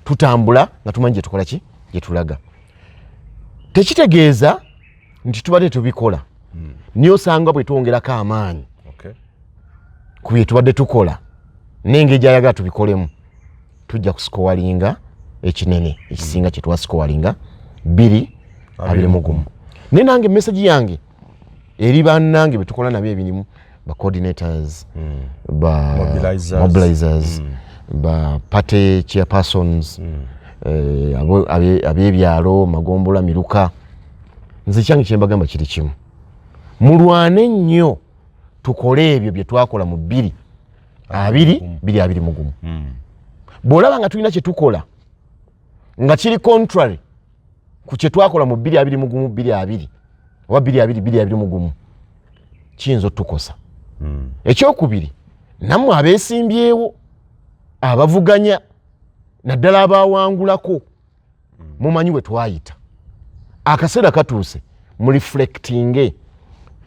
[SPEAKER 1] tutambula nga tumanyi gyetukola ki, gyetulaga. Tekitegeeza nti tubadde tubikola, naye osanga bwe twongerako amaanyi ku bye tubadde tukola n'engeri gyayagala tubikolemu, tujja kusikowalinga ekinene ekisinga kye twasikowalinga 2021. Naye nange message yange eri bannange betukola nabyo ebirimu, ba coordinators, ba
[SPEAKER 2] Mobilizers.
[SPEAKER 1] Mobilizers, ba party chairpersons, ab'ebyalo, magombola, miruka, nze kyange kyembagamba kiri kimu: mulwane nnyo tukole ebyo bye twakola mu bbiri abiri bbiri abiri mu gumu. Bw'olaba nga tulina kye tukola nga kiri contrary ku kye twakola mu 2021 20 oba 22 2021, kiyinza otukosa. Ekyokubiri, nammwe abeesimbyewo abavuganya, naddala abawangulako, mumanyi we twayita. Akaseera katuuse mureflectinge: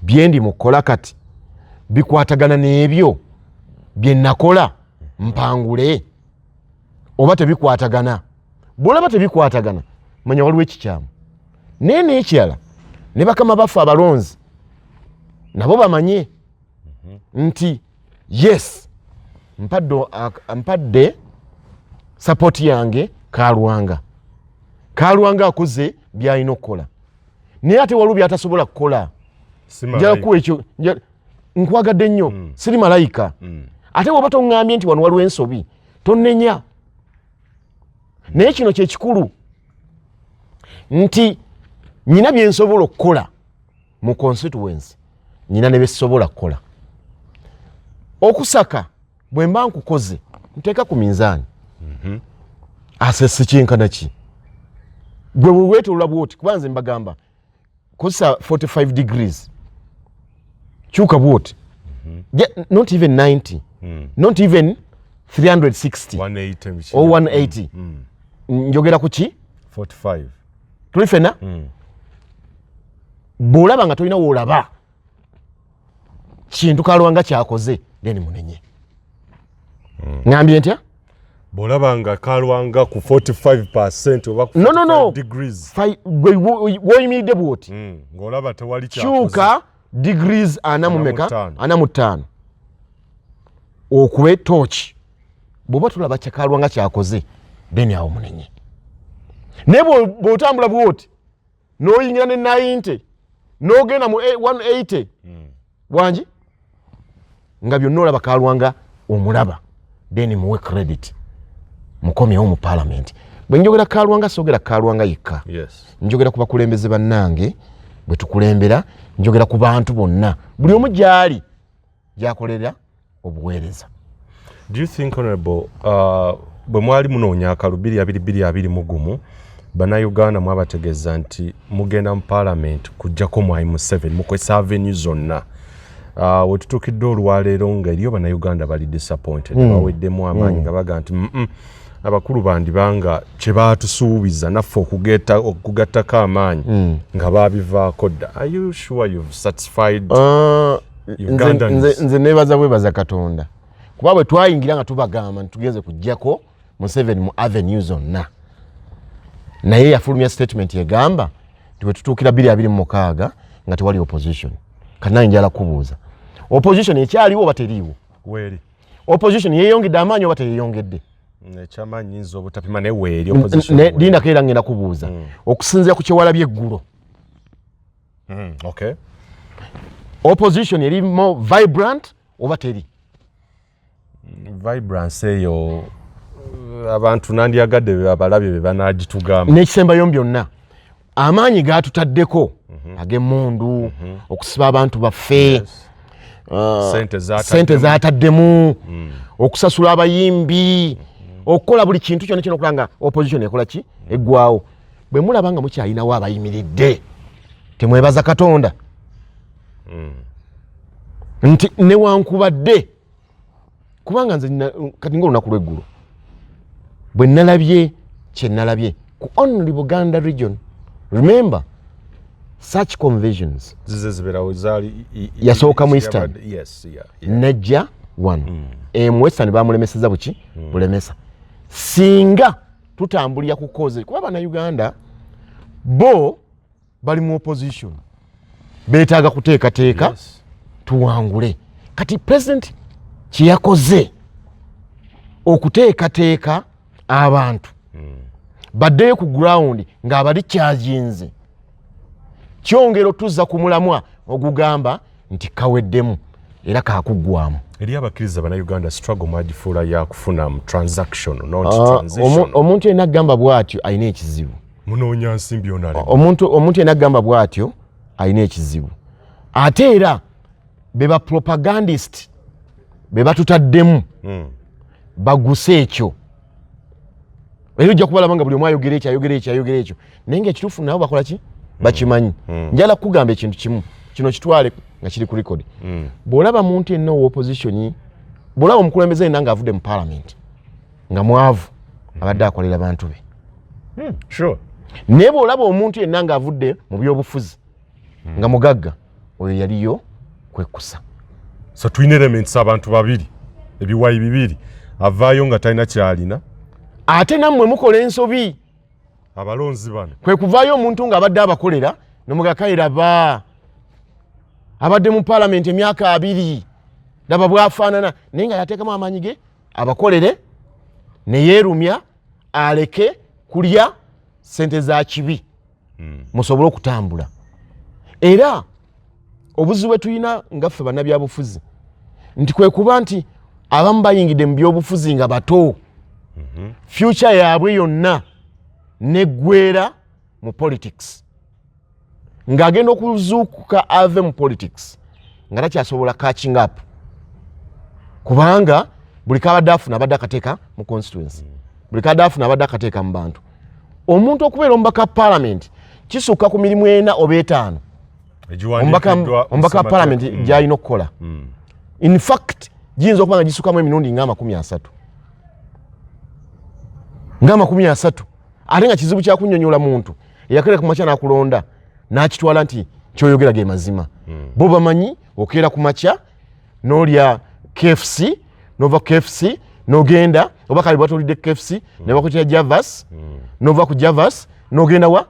[SPEAKER 1] byendi mukola kati bikwatagana n'ebyo bye nakola mpangule oba tebikwatagana? Bwolaba tebikwatagana, manya waliwo ekikyamu. Naye n'ekirala, ne bakama baffe abalonzi nabo bamanye nti yes, mpadde support yange Kalwanga. Kalwanga akoze byalina okukola, naye ate waliwo byatasobola kukola.
[SPEAKER 2] Si
[SPEAKER 1] Njala
[SPEAKER 2] malayika.
[SPEAKER 1] kuwa ekyo, nkwagadde nnyo, siri malayika. Ate bwoba toŋŋambye nti wano waliwo ensobi, tonnenya. Naye kino kyekikulu nti nyina byensobola okukola mu constituency, nyina ne byesobola kukola. Okusaka bwe mba nkukoze, nteeka ku minzaani asese kyenkana ki. Gwe bwe weetolola bwoti, kuba nze mbagamba kozesa 45 degrees, kyuka bwoti. Not even 90, not even 360
[SPEAKER 2] 180 biki?
[SPEAKER 1] O 180. Njogera ku ki?
[SPEAKER 2] 45.
[SPEAKER 1] Tuli fena. Bw'olaba nga tolina woolaba kintu Kalwanga kyakoze, then munenye. Ŋambye ntya?
[SPEAKER 2] Bw'olaba nga Kalwanga ku 45% oba ku
[SPEAKER 1] No, no, no.
[SPEAKER 2] 45 degrees.
[SPEAKER 1] Gwe woyimiridde bwoti,
[SPEAKER 2] Ng'olaba tewali kyakoze.
[SPEAKER 1] Kyuka degrees ana mu
[SPEAKER 2] Ana mu
[SPEAKER 1] meka?
[SPEAKER 2] ttaano.
[SPEAKER 1] 45, okube tooki. Bw'oba tulaba kyakalwanga kyakoze, then awo munenye. Naye bw'otambula bwoti n'oyingira ne 90 n'ogenda mu 180 wangi, nga byonna olaba Kalwanga omulaba, then muwe credit, mukomyewo mu parliament. Bwe njogera Kalwanga, soogera Kalwanga yekka. Njogera ku bakulembeze bannange bwe tukulembera, njogera ku bantu bonna, buli omu gyali gyakolera obuweereza.
[SPEAKER 2] Do you think, honorable, bwe mwali munoonya akalulu 2021, Bannayuganda mwabategeeza nti mugenda mu parliament kujjako Mwami Museveni, mukozesa avenue zonna? Wetutuukidde olwaleero nga eriyo Bannayuganda bali disappointed, baweddemu amaanyi nga baga nti abakulu bandibanga kye baatusuubiza naffe okugattako amaanyi nga babivaako dda. Are you sure you've satisfied Ugandans?
[SPEAKER 1] Nze nebaza bwebaza Katonda, kuba bwe twayingira nga tubagamba nti tugenze kujjako Museveni mu avenue zonna, naye yafulumya statement egamba nti bwe tutuukira 2026 nga tewali opposition. Kati nange njala kubuuza, opposition ekyaliwo oba teriiwo?
[SPEAKER 2] Weeri.
[SPEAKER 1] Opposition yeyongedde amaanyi oba teyeyongedde?
[SPEAKER 2] Ekyamaanyi nyinza obutapima, naye weeri opposition. Weeri.
[SPEAKER 1] Lindako, era ngenda kubuuza okusinziira ku kyewalabye eggulo. Opposition eri more vibrant oba teri?
[SPEAKER 2] Vibrance eyo, abantu nandyagadde abalabye be banagitugamba.
[SPEAKER 1] N'ekisembayo, byonna amaanyi gatutaddeko. Ag'emmundu, okusiba abantu baffe,
[SPEAKER 2] Sente zataddemu.
[SPEAKER 1] Sente zataddemu, okusasula abayimbi, okukola buli kintu kyonna kyona okulaba nga opposition ekola ki, eggwawo. Bwe mulaba nga mukyalinawo abayimiridde, temwebaza Katonda nti newankubadde kubanga nze kati ngaolunaku lweggulo bwe nalabye kyenalabye ku only Buganda region, remember such conventions
[SPEAKER 2] Zize zibeerawo zaali
[SPEAKER 1] Yasooka mu Eastern. Nejja wano mu Western bamulemeseza buki bulemesa. Singa tutambulira ku cause, kuba Bannayuganda bo bali mu opposition, beetaaga kuteekateeka tuwangule. Kati President kyeyakoze okuteekateeka abantu baddeyo ku ground ng'abali kyaginze, kyongera otuzza ku mulamwa ogugamba nti kaweddemu era kakuggwamu.
[SPEAKER 2] Eri abakkiriza Bannayuganda, struggle mwagifuula yakufuna mu transaction, not transition.
[SPEAKER 1] Omuntu yenna agamba bw'atyo alina ekizibu.
[SPEAKER 2] Munoonya nsimbi onale.
[SPEAKER 1] Omuntu yenna agamba bw'atyo alina ekizibu. Ate era be ba propagandist be batutaddemu baguse ekyo, era ojja kubalaba nga buli omu ayogera ekyo, ayogera ekyo, ayogera ekyo, naye nga ekituufu nabo bakola ki, bakimanyi. Njala kugamba ekintu kimu, kino kitwale nga kiri ku record. Bw'olaba muntu yenna owa opposition, bw'olaba omukulembeze yenna ng'avudde mu parliament nga mwavu, abadde akolera bantu be. Naye bw'olaba omuntu yenna ng'avudde mu byobufuzi nga mugagga, oyo yaliyo kwekusa.
[SPEAKER 2] So tulina elements, abantu babiri, ebiwayi bibiri, avaayo nga talina kyalina.
[SPEAKER 1] Ate nammwe mukola ensobi.
[SPEAKER 2] Abalonzi bano.
[SPEAKER 1] Kwe kuvaayo omuntu ng'abadde abakolera nomugakairaba abadde mu paalamenti emyaka 20, laba bwafaanana, naye nga yateekamu amaanyi ge abakolere neyeerumya aleke kulya sente za kibi musobole okutambula. Era obuzibu bwe tulina nga ffe bannabyabufuzi nti kwe kuba nti abamu bayingidde mu byobufuzi nga bato, future yaabwe yonna neggwera mu politics, ng'agenda okuzuukuka ave mu politics nga takyasobola catching up, kubanga buli kabadde afuna abadde akateeka mu constituency, buli kabadde afuna abadde akateeka mu bantu. Omuntu okubeera omubaka wa parliament kisukka ku mirimu ena oba etaano
[SPEAKER 2] egiwandiikiddwa
[SPEAKER 1] omubaka wa parliament gyalina okukola. In fact giyinza okuba nga gisukkamu emirundi nga 30, nga 30, ate nga kizibu kyakunyonyola muntu eyakera ku makya n'akulonda n'akitwala nti kyoyogera ge mazima. Bo bamanyi okeera ku makya n'olya KFC, nova KFC n'ogenda, oba kale bwatolidde KFC ne bakutira Javas, nova ku Javas n'ogenda wa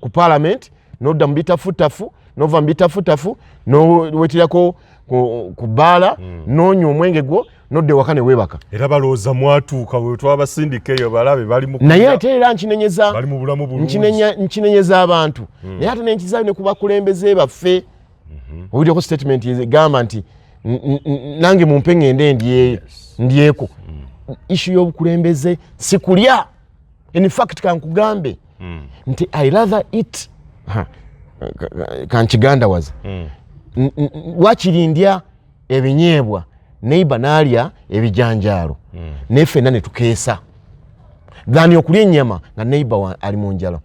[SPEAKER 1] ku parliament, nodda mu bitafutafu, nova mu bitafutafu nowetirako ku bbaala, nonywa omwenge gwo, nodda ewaka ne weebaka.
[SPEAKER 2] Era balowooza mwatuuka bwe twabasindika eyo balabe bali mu
[SPEAKER 1] Naye ate era nkinenyeza
[SPEAKER 2] bali mu bulamu bulungi.
[SPEAKER 1] Nkinenyeza abantu, naye ate nenkizayo ne ku bakulembeze baffe. Owuliddeko statement egamba nti nange mumpe ŋŋende ndye, ndyeko. Issue y'obukulembeze si kulya. In fact kankugambe nti I rather eat, ha, kankigandawaza, wakiri ndya ebinyeebwa, neighbor n'alya ebijanjaalo, naye ffenna ne tukeesa, than okulya ennyama nga neighbor ali mu njala.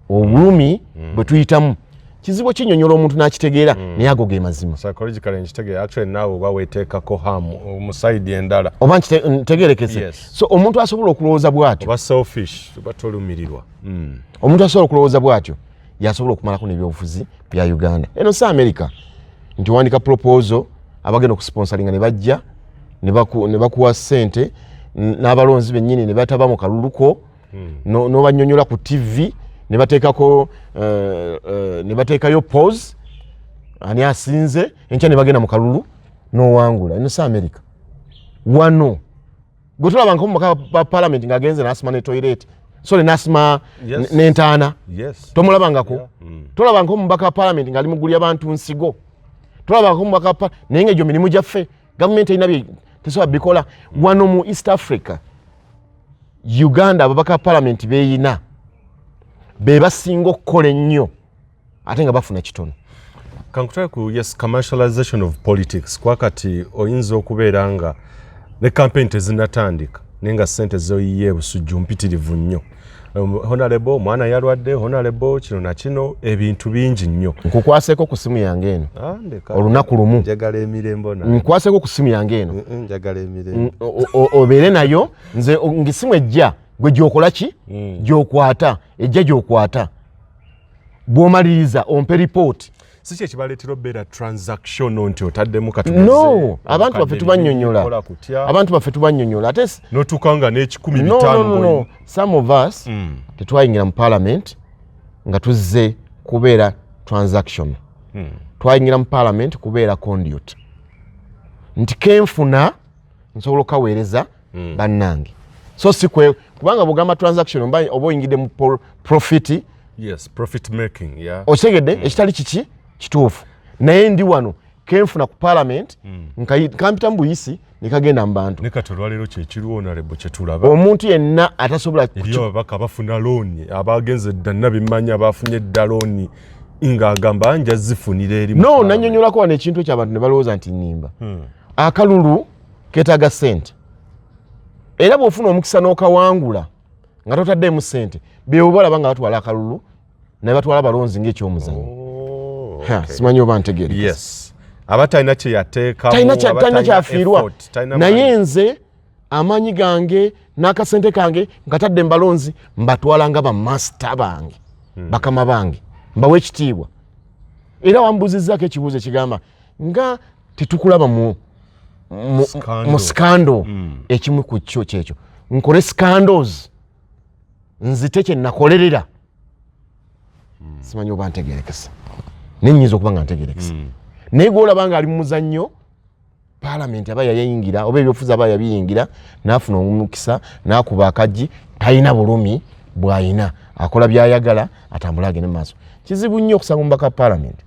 [SPEAKER 1] Obulumi bwe tuyitamu kizibu kinyonyola omuntu n'akitegeera, naye ago ge mazima.
[SPEAKER 2] Psychologically nkitegeera. Actually naawe oba weteekako harm mu side endala.
[SPEAKER 1] Oba ntegerekese?
[SPEAKER 2] Yes.
[SPEAKER 1] So omuntu asobola okulowooza bw'atyo,
[SPEAKER 2] oba selfish, oba tolumirirwa.
[SPEAKER 1] Omuntu asobola okulowooza bw'atyo yasobola okumalako n'ebyobufuzi bya Uganda. Eno si America nti owandika proposal, abagenda okusponsoringa ne bajja ne bakuwa ssente, n'abalonzi bennyini ne bataba mu kaluluko, n'obanyonyola ku TV ne bateekako ne bateekayo pause, ani asinze, enkya ne bagenda mu kalulu n'owangula. Eno si America. Wano gwe tolaba nko mubaka wa parliament ng'agenze n'asima ne toilet, sorry, n'asima n'entaana. Tomulabangako?
[SPEAKER 2] Yeah.
[SPEAKER 1] Tolabangako omubaka wa parliament ng'ali mugulya bantu nsigo? Tolabangako omubaka wa naye nga egyo mirimu gyaffe, gavumenti erina bye tesobola bikola. Wano mu East Africa, Uganda ababaka ba parliament beeyina be basinga okukola ennyo. Ate nga bafuna kitono.
[SPEAKER 2] Kankutwale ku, yes, commercialization of politics. Kwakati oyinza okubeera nga ne campaign tezinatandika, naye nga sente zoyiye ebusujju mpitirivu nnyo. Honorable, omwana yalwadde, honorable, kino na kino, ebintu bingi nnyo.
[SPEAKER 1] Nkukwaseeko ku simu yange eno.
[SPEAKER 2] Ah, ndeka.
[SPEAKER 1] Olunaku lumu.
[SPEAKER 2] Njagala emirembe na
[SPEAKER 1] Nkwaseeko ku simu yange eno.
[SPEAKER 2] Njagala emirembe.
[SPEAKER 1] Obeere nayo. Nze ng'essimu ejja, gwe gyokola ki, gyokwata, ejja gyokwata, bw'omaliriza ompe ripooti.
[SPEAKER 2] Si kye kibaleetera obeera transactional nti otaddemu?
[SPEAKER 1] No, abantu baffe tubannyonnyola, abantu baffe tubannyonnyola, ate
[SPEAKER 2] notuuka nga n'ekikumi
[SPEAKER 1] No,
[SPEAKER 2] bitaano.
[SPEAKER 1] no, no, no. Some of us tetwayingira mu parliament nga tuzze kubeera transaction. Twayingira mu parliament kubeera conduit, nti kenfuna nsobola okukaweereza bannange. So si kwe, kubanga bwogamba transaction oba oyingidde mu profit.
[SPEAKER 2] Yes, profit making, yeah.
[SPEAKER 1] Okitegedde? Ekitali kiki kituufu, naye ndi wano kenfuna ku parliament, kampita mu buyisi nekagenda mu bantu.
[SPEAKER 2] Ne kati olwaleero kyekiriwo, honorable, kyetulaba.
[SPEAKER 1] Omuntu yenna atasobola
[SPEAKER 2] Eriyo ababaka bafuna looni, abagenze dda nabimanya, bafunye edda looni ng'agamba nja zifunira eri mu
[SPEAKER 1] No,
[SPEAKER 2] parliament.
[SPEAKER 1] Nanyonyolako wano ekintu ekyo, abantu ne balowooza nti nnimba. Akalulu ketaaga ssente, era bw'ofuna omukisa n'okawangula nga totaddeemu ssente, bebo balaba nga batwala akalulu naye batwala abalonzi ng'ekyomuzanyo.
[SPEAKER 2] Oh,
[SPEAKER 1] Ha,
[SPEAKER 2] okay.
[SPEAKER 1] simanyi oba ntegeereka.
[SPEAKER 2] Yes, aba talina kye yateekamu, aba
[SPEAKER 1] talina
[SPEAKER 2] talina
[SPEAKER 1] kyafiirwa.
[SPEAKER 2] effort, talina
[SPEAKER 1] Naye
[SPEAKER 2] maanyi.
[SPEAKER 1] nze amaanyi gange n'akasente kange nkatadde mubalonzi, mbatwala nga bamasita bange, bakama bange, mbawe ekitiibwa. Era wambuuzizzaako ekibuuzo ekigamba nga tetukulaba
[SPEAKER 2] Scandal.
[SPEAKER 1] mu scandal. Ekimu ku kyo kyekyo, nkole scandals nzite kye nakolerera. Simanyi oba ntegerekesa, naye nyinza okuba nga ntegerekesa. Naye gwolaba nga ali mu muzannyo, paalamenti aba yayingira oba ebyobufuzi aba yabiyingira, n'afuna omukisa n'akuba akaggi, talina bulumi bw'ayina, akola byayagala, atambule agende mu maaso. Kizibu nnyo okusanga omubaka wa paalamenti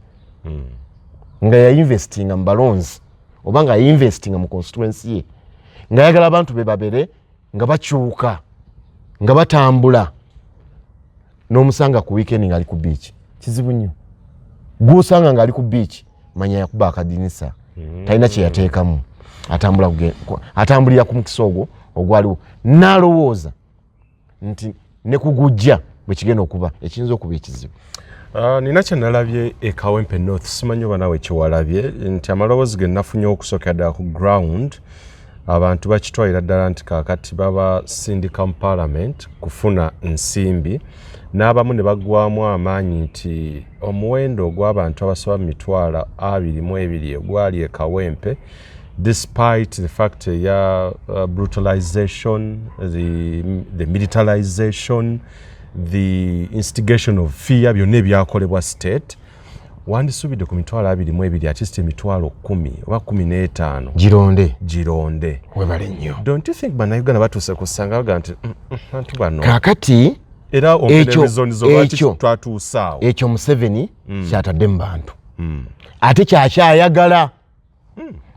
[SPEAKER 1] nga yainvestinga mu balonzi oba nga yainvestinga mu constituency ye, ng'ayagala abantu be babere nga bakyuka, nga batambula, n'omusanga ku weekend ng'ali ku beach. Kizibu nnyo. Gwosanga ng'ali ku beach, manya yakuba akadinisa, talina kyeyateekamu, atambula atambulira ku mukisa ogwo ogwaliwo, n'alowooza nti ne kugujja bwe kigenda okuba, ekiyinza okuba ekizibu.
[SPEAKER 2] Ah, nina kye nalabye e Kawempe North, simanyi oba nawe kyewalabye, nti amaloboozi ge nafunye okusookera ddala ku ground, abantu bakitwalira ddala nti kaakati babasindika mu parliament kufuna nsimbi, n'abamu ne baggwamu amaanyi nti omuwendo ogw'abantu abasoba mu 22,000 ogwali e Kawempe, despite the fact eya brutalization, the militarization, the instigation of fear, byonna ebyakolebwa state, wandisuubidde ku 22,000 at least 10,000 oba 15
[SPEAKER 1] Gironde.
[SPEAKER 2] Gironde.
[SPEAKER 1] Webale nnyo.
[SPEAKER 2] Don't you think Bannayuganda batuuse kusanga baga nti bantu bano
[SPEAKER 1] Kaakati
[SPEAKER 2] era
[SPEAKER 1] ekyo-
[SPEAKER 2] ekyo twatuuse awo?
[SPEAKER 1] Ekyo Museveni kyatadde mu bantu, ate kyakyayagala,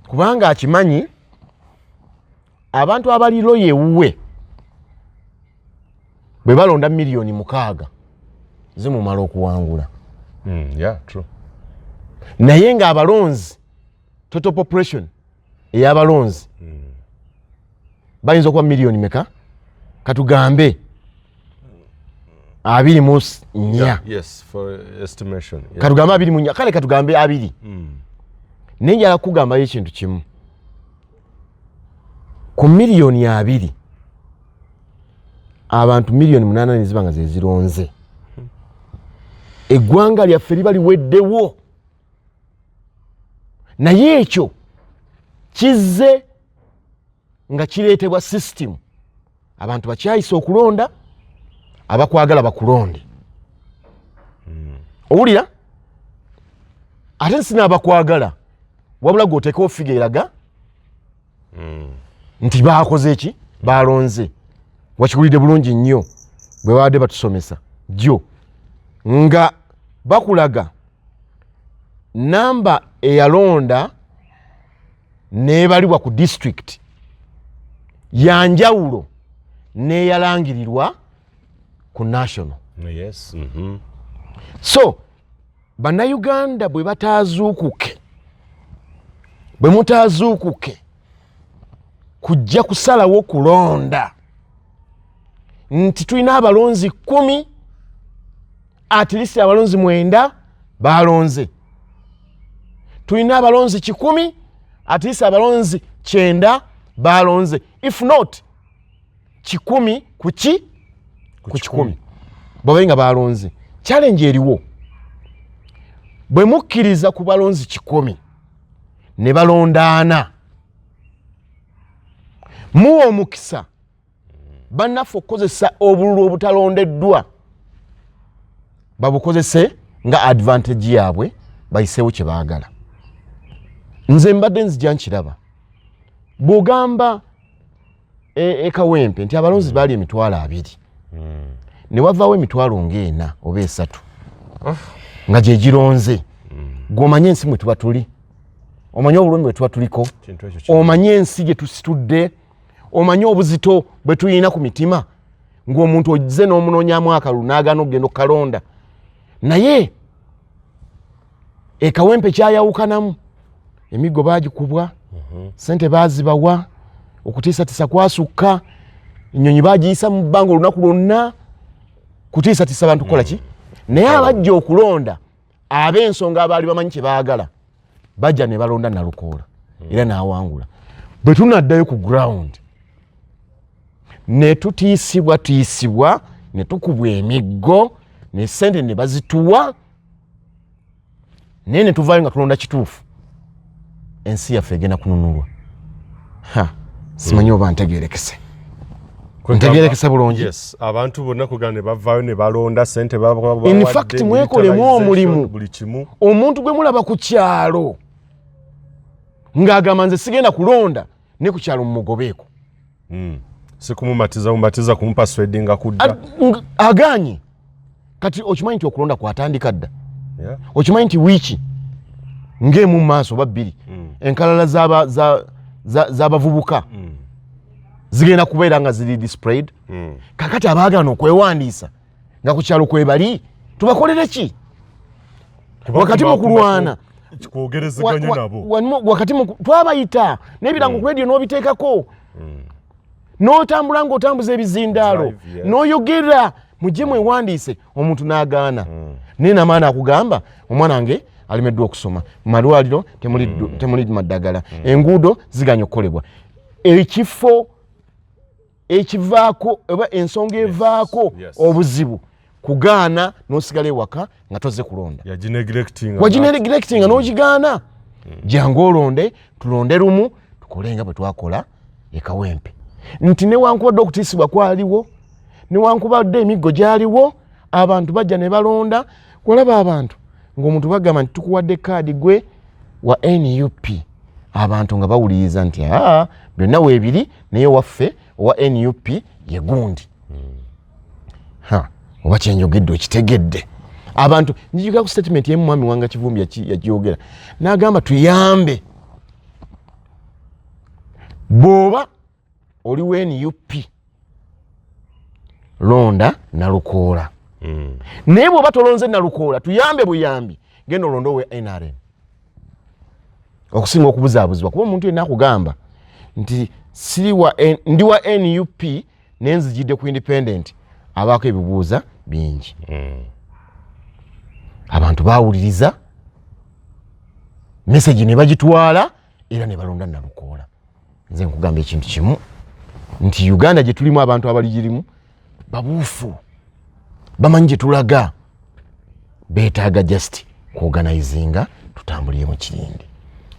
[SPEAKER 1] kubanga akimanyi abantu abali loyal ewuwe bwe balonda 6 million zimumala okuwangula.
[SPEAKER 2] Yeah, true.
[SPEAKER 1] Naye ng'abalonzi, total population ey'abalonzi bayinza okuba miliyoni meka? Katugambe 24.
[SPEAKER 2] Yeah, yes, for estimation, yeah.
[SPEAKER 1] Katugambe 24, kale katugambe 20. Naye njala kugambayo ekintu kimu: ku 20 million, abantu 8 million neziba nga zezironze, eggwanga lyaffe liba liweddewo. Naye ekyo kizze nga kireetebwa system, abantu bakyayise okulonda, abakwagala bakulonde. Owulira? Ate sinaabakwagala, wabula gweoteekawo figure eraga nti bakoze eki, balonze. Wakiwulidde bulungi nnyo bwe babadde batusomesa jjo nga bakulaga namba eyalonda n'ebalibwa ku district yanjawulo n'eyalangirirwa ku national. So Bannayuganda bwe bataazuukuke, bwe mutaazuukuke kujja kusalawo kulonda nti tulina abalonzi 10, at least abalonzi 9 balonze, tulina abalonzi 100, at least abalonzi 90 balonze, if not 100 ku 100 bwabaye nga balonze. Challenge eriwo, bwe mukkiriza ku balonzi 100 ne balondaana, muwa omukisa bannaffe okukozesa obululu obutalondeddwa, babukozese nga advantage yaabwe, bayiseewo kye baagala. Nze mbadde nzija nkiraba, bw'ogamba ekawempe nti abalonzi baali 20,000, ne wavaawo 40,000 oba 3 nga gye gironze, gw'omanye ensi mwe tuba tuli, omanye obulumi bwe tuba tuliko, omanye ensi gye tusitudde, omanye obuzito bwe tulina ku mitima, ng'omuntu ozze n'omunoonyamu akalulu n'agaana okugenda okukalonda. Naye ekawempe kyayawukanamu, emiggo baagikubwa, sente baazibawa, okutiisatiisa kwasukka, ennyonyi baagiyisa mu bbanga olunaku lwonna kutiisatiisa bantu kukola ki. Naye abajja okulonda ab'ensonga abaali bamanyi kye baagala bajja ne balonda Nalukoola era n'awangula. Bwe tunaddayo ku ground ne tutiisibwa tiisibwa, ne tukubwa emiggo, ne sente ne bazituwa, naye ne tuvaayo nga tulonda kituufu, ensi yaffe egenda kununulwa. Ha, simanyi oba ntegerekese, ntegerekese bulungi.
[SPEAKER 2] Yes, abantu bonna kugana ne bavaayo ne balonda, sente.
[SPEAKER 1] In fact, mwekolemu omulimu.
[SPEAKER 2] Buli kimu.
[SPEAKER 1] Omuntu gwe mulaba ku kyalo ng'agamba nze sigenda kulonda, ne ku kyalo mumugobeeko.
[SPEAKER 2] Sikumumatiza mumatiza, kumupersuadinga kudda.
[SPEAKER 1] Aganye. Kati okimanyi nti okulonda kwatandika dda? Okimanyi nti wiiki ng'emu mu maaso oba 2, enkalala z'abavubuka zigenda kubeera nga ziri displayed? Kakati abaagana okwewandiisa nga ku kyalo kwebali, tubakolere ki wakati mu kulwana?
[SPEAKER 2] Kwogerezeganya nabo.
[SPEAKER 1] Wakati twabayita n'ebirango ku radio, n'obiteekako, n'otambula ng'otambuza ebizindaalo, n'oyogera mujje mwewandiise, omuntu n'agaana. Naye namaana akugamba, omwana wange alemeddwa okusoma, mu malwaliro temuli maddagala, enguudo ziganya okukolebwa. Ekifo ekivaako oba ensonga evaako obuzibu kugaana n'osigala ewaka nga toze kulonda. Wagineglectinga n'ogigaana. Jangu olonde, tulonde lumu, tukole nga bwe twakola ekawempe, nti newankubadde okutiisibwa kwaliwo, newankubadde emiggo gyaliwo, abantu bajja ne balonda. Kulaba abantu ng'omuntu bagamba nti tukuwadde kaadi, gwe wa NUP, abantu nga bawuliriza nti aa, byonna weebiri, naye waffe owa NUP ye gundi. Ha, oba kyenjogedde okitegedde? Abantu, njijuka ku statement yemu mwami Wanga Kivumbi yagyogera n'agamba tuyambe, bw'oba oli wa NUP londa Nalukoola, naye bw'oba tolonze Nalukoola, tuyambe buyambi, genda olonde owe NRM, okusinga okubuzaabuzibwa, kuba omuntu yenna akugamba nti siri wa ndi wa NUP naye nzijidde ku independent, abaako ebibuuza bingi. Abantu bawuliriza message ne bagitwala era ne balonda Nalukoola. Nze nkugamba ekintu kimu nti Uganda gye tulimu, abantu abaligirimu babuufu, bamanyi gye tulaga, beetaaga just kuorganizinga tutambulire mu kirindi,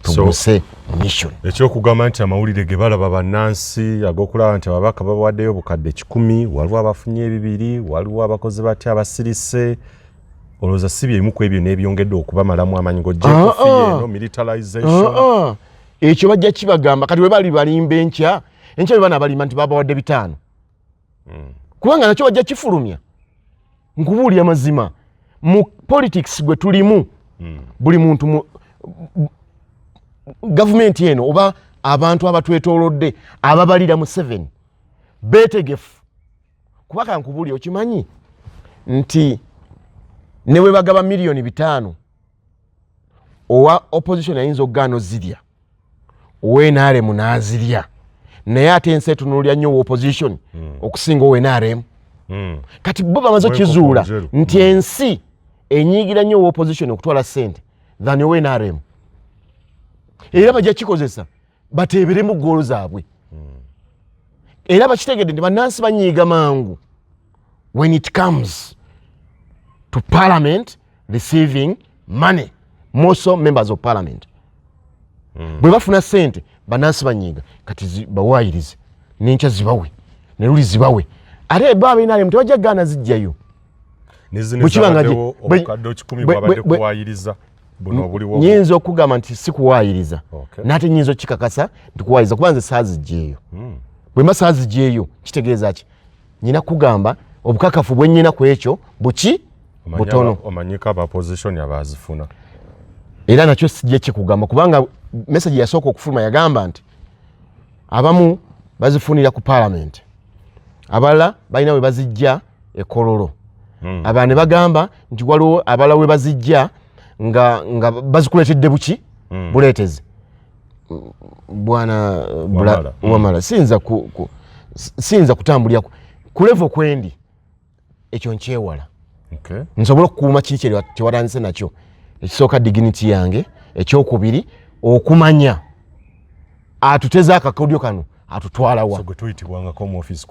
[SPEAKER 1] tuguse mission.
[SPEAKER 2] Ekyokugamba nti amawulire ge balaba bannansi ag'okulaba nti ababaka babawaddeyo 100,000, waliwo abafunye 2, waliwo abakozi batya abasirise, olowooza si byemu ku ebyo n'ebyongedde okubamalamu amaanyi ng'ogyeko fear eno, militarization?
[SPEAKER 1] Ah, ah. Ekyo bajja kibagamba. Kati we bali balimba enkya, enkya bwe bana balimba nti babawadde 500, kubanga nakyo bajja kifulumya. Nkubuulira mazima, mu politics gwe tulimu, buli muntu mu gavumenti eno oba abantu abatwetoolodde ababalira mu 7 beetegefu, kuba kankubuulira, okimanyi nti ne bwe bagaba 5 miliyoni Owa opposition ayinza okugaana ozirya, owa NRM n'azirya, naye ate ensi etunuulira nnyo owa opposition okusinga owa NRM. Kati bo bamaze
[SPEAKER 2] Owenkoko
[SPEAKER 1] okukizuula
[SPEAKER 2] njeru.
[SPEAKER 1] nti ensi enyiigira nnyo owa opposition okutwala sente than owa NRM, era bajja kikozesa bateeberemu goolo zaabwe. Era bakitegedde nti bannansi banyiiga mangu when it comes to parliament receiving money, more so members of parliament. Bwe bafuna sente, bannansi banyiiga. Kati bawaayirize nenkya zibawe, neluli zibawe, ate bo aba NRM tebajja kugaana zijjayo.
[SPEAKER 2] Nezino
[SPEAKER 1] Bwe kiba nga
[SPEAKER 2] ezabaddewo, obukadde 100 bwabadde kuwaayiriza buno obuliwo?
[SPEAKER 1] Nyinza okugamba nti si kuwaayiriza, nate nyinza okikakasa nti kuwaayiriza, kuba nze saazigyeyo. Bwe mba saazigyeyo, kitegeeza ki? Nyina kugamba obukakafu bwe nyina ku ekyo buki?
[SPEAKER 2] Omanyi
[SPEAKER 1] Butono.
[SPEAKER 2] Omanyiko aba opposition abazifuna.
[SPEAKER 1] Era nakyo sijja kikugamba, kubanga message yasooka okufuluma yagamba nti abamu bazifunira ku parliament, abalala balina we bazijja ekololo, abalala ne bagamba nti waliwo abalala we bazijja nga bazikuleetedde buki buleetezi. Bwana
[SPEAKER 2] Wamala.
[SPEAKER 1] Wamala, siyinza kutambulira ku level kwendi, ekyo nkyewala. Nsobole okukuuma kiri kyewatandise nakyo ekisooka, dignity yange. Ekyokubiri, okumanya atuteze akakodyo kano atutwalawa.
[SPEAKER 2] So gwe tuyitibwangako mu office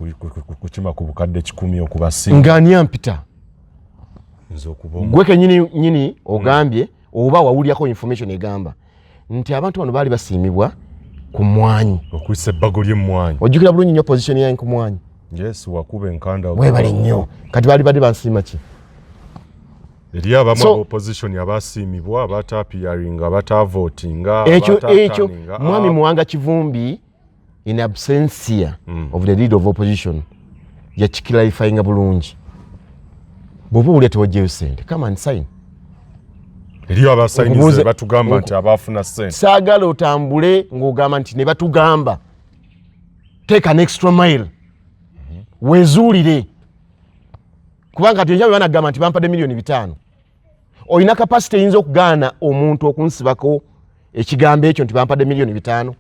[SPEAKER 2] kukima ku bukadde 100 okubasinga?
[SPEAKER 1] Nga ani ampita?
[SPEAKER 2] Nze okuba
[SPEAKER 1] Gwe kenyini nyini ogambye oba wawulyako information egamba nti abantu bano baali basiimibwa ku mwanyi?
[SPEAKER 2] Okuyisa ebbago ly'emmwanyi.
[SPEAKER 1] Ojjukira bulungi nnyo position yange ku mwanyi.
[SPEAKER 2] Yes, wakuba enkanda.
[SPEAKER 1] Webale nnyo. Kati baali badde bansiima ki?
[SPEAKER 2] Eri abamu aba opposition abasiimibwa abataapiyaringa, abatavotinga.
[SPEAKER 1] Ekyo mwami Muwanga Kivumbi, in absentia of the leader of opposition, yakiclarifyinga bulungi. Bw'oba owulira tewajjayo sente, come and sign.
[SPEAKER 2] Eriyo abasayinize batugamba nti abafuna sente.
[SPEAKER 1] Saagala otambule ng'ogamba nti ne batugamba. Take an extra mile, wezuulire, kubanga kati enjaba banagamba nti bampadde miliyoni 5, olina capacity eyinza okugaana omuntu okunsibako ekigambo ekyo nti bampadde miliyoni 5?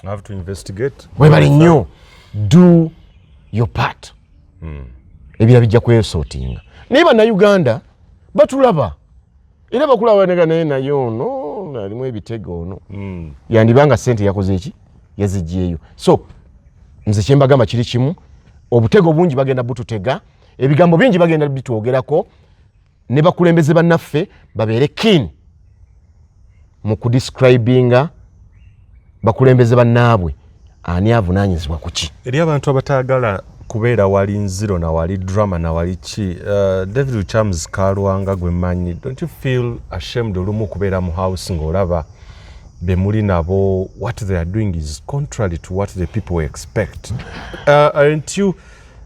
[SPEAKER 2] I have to investigate.
[SPEAKER 1] Webale nnyo. Do your part, ebira bijja kwesortinga. Naye Bannayuganda batulaba era bakulaba nega, naye naye ono alimu ebitego, ono yandibanga sente yakoze eki, yazigyeyo. So nze kyembagamba kiri kimu: obutego bungi bagenda bututega, ebigambo bingi bagenda bitwogerako, ne bakulembeze bannaffe babeere keen mu kudescribinga bakulembeze bannaabwe ani avunaanyizibwa ku ki.
[SPEAKER 2] Eri abantu abatayagala kubeera wali nziro na wali drama na wali ki, David Charles Kalwanga gwe mmanyi, don't you feel ashamed olumu okubeera mu house ng'olaba be muli nabo, what they are doing is contrary to what the people expect? Aren't you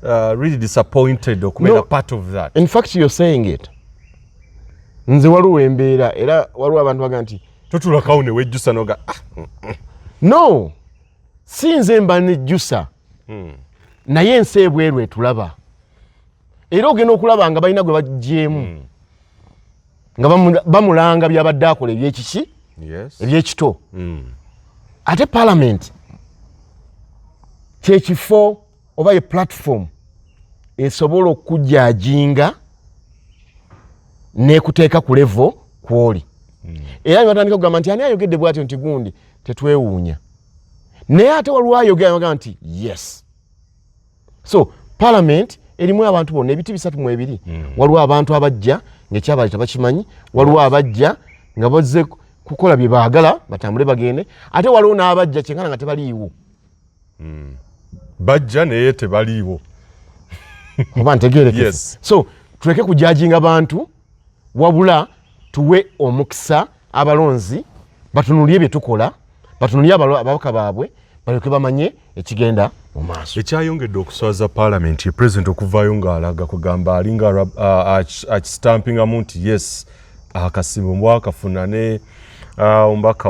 [SPEAKER 2] really disappointed okubeera
[SPEAKER 1] No.
[SPEAKER 2] part of that?
[SPEAKER 1] In fact, you're saying it. Nze waliwo embeera, era waliwo abantu baga nti
[SPEAKER 2] Totulakawo ne wejjusa noga, "Ah,"
[SPEAKER 1] No, si nze mba nejjusa, naye ensi ebweru etulaba, era ogenda okulaba nga balina gwe baggyemu nga bamulanga byabadde akola ebyekiki, ebyekito. Ate parliament kyekifo oba ye platform esobola okujajinga nekuteeka ku level kwoli. Era nibatandika okugamba nti ani ayogedde bwatyo, nti gundi, tetwewuunya. Naye ate waliwo ayogera bagamba nti yes. So parliament erimu abantu bonna, ebiti 32. Waliwo abantu abajja ngaekyabali tebakimanyi, waliwo abajja nga bazze kukola bye baagala batambule bagende, ate waliwo n'abajja kyenkana nga tebaliiwo.
[SPEAKER 2] Bajja naye tebaliiwo.
[SPEAKER 1] Oba ntegerekese?
[SPEAKER 2] Yes.
[SPEAKER 1] So tuleke kujajinga bantu, wabula tuwe omukisa abalonzi batunulye bye tukola, batunulye ababaka baabwe, balyoke bamanye ekigenda mu maaso.
[SPEAKER 2] Ekyayongedde okuswaza paalamenti ye president okuvaayo ng'alaga kugamba alinga akistampingamu nti yes, akasibo mbwakafuna ne omubaka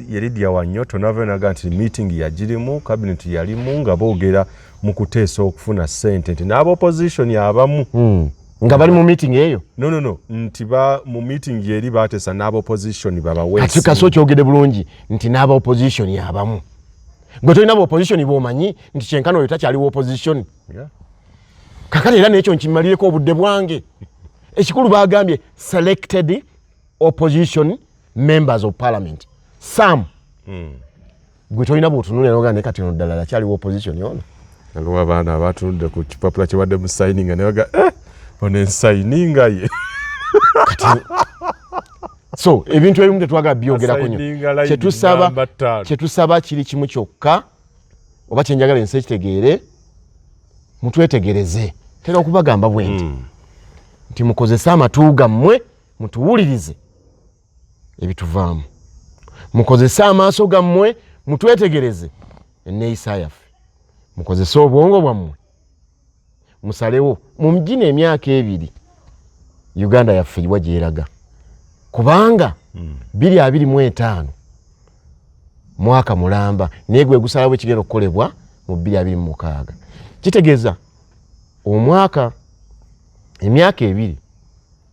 [SPEAKER 2] ye Lydia Wanyoto navayo naga nti meeting yagirimu, cabinet yalimu, nga boogera mu kuteesa okufuna ssente, nti n'aba opposition abamu
[SPEAKER 1] Nga bali mu meeting eyo?
[SPEAKER 2] No, nti ba mu meeting eri bateesa n'aba opposition babawe.
[SPEAKER 1] Kati kasi okyogedde bulungi nti n'aba opposition abamu. Gwe tolina ba opposition bw'omanyi nti kyenkana oyo takyaliwo opposition. Kakati era nekyo nkimalireko obudde bwange. Ekikulu bagambye selected opposition members of parliament, some. Gwe tolina bwotunulira nogaa naye kati ono ddala akyaliwo opposition ono?
[SPEAKER 2] Aliwo abaana abatunudde ku kipapula kyewadde mu sayininga ne baga, eh, ono ensayininga ye.
[SPEAKER 1] So ebintu ebimu tetwagala byogerako nnyo.
[SPEAKER 2] Asayininga line
[SPEAKER 1] Kyetusaba
[SPEAKER 2] namba 5.
[SPEAKER 1] Kyetusaba kiri kimu kyokka, oba kyenjagala ensi ekitegeere, mutwetegereze. Tera okubagamba bwe nti nti mukozese amatu gammwe mutuwulirize ebituvaamu, mukozese amaaso gammwe mutwetegereze enneeyisa yaffe, mukozese obwongo bwammwe musalewo mu gino emyaka 2 Uganda yaffe wa gyeraga, kubanga 2025 mwaka mulamba, naye gwe gusalawo ekigenda okukolebwa mu 2026. Kitegeeza omwaka, emyaka 2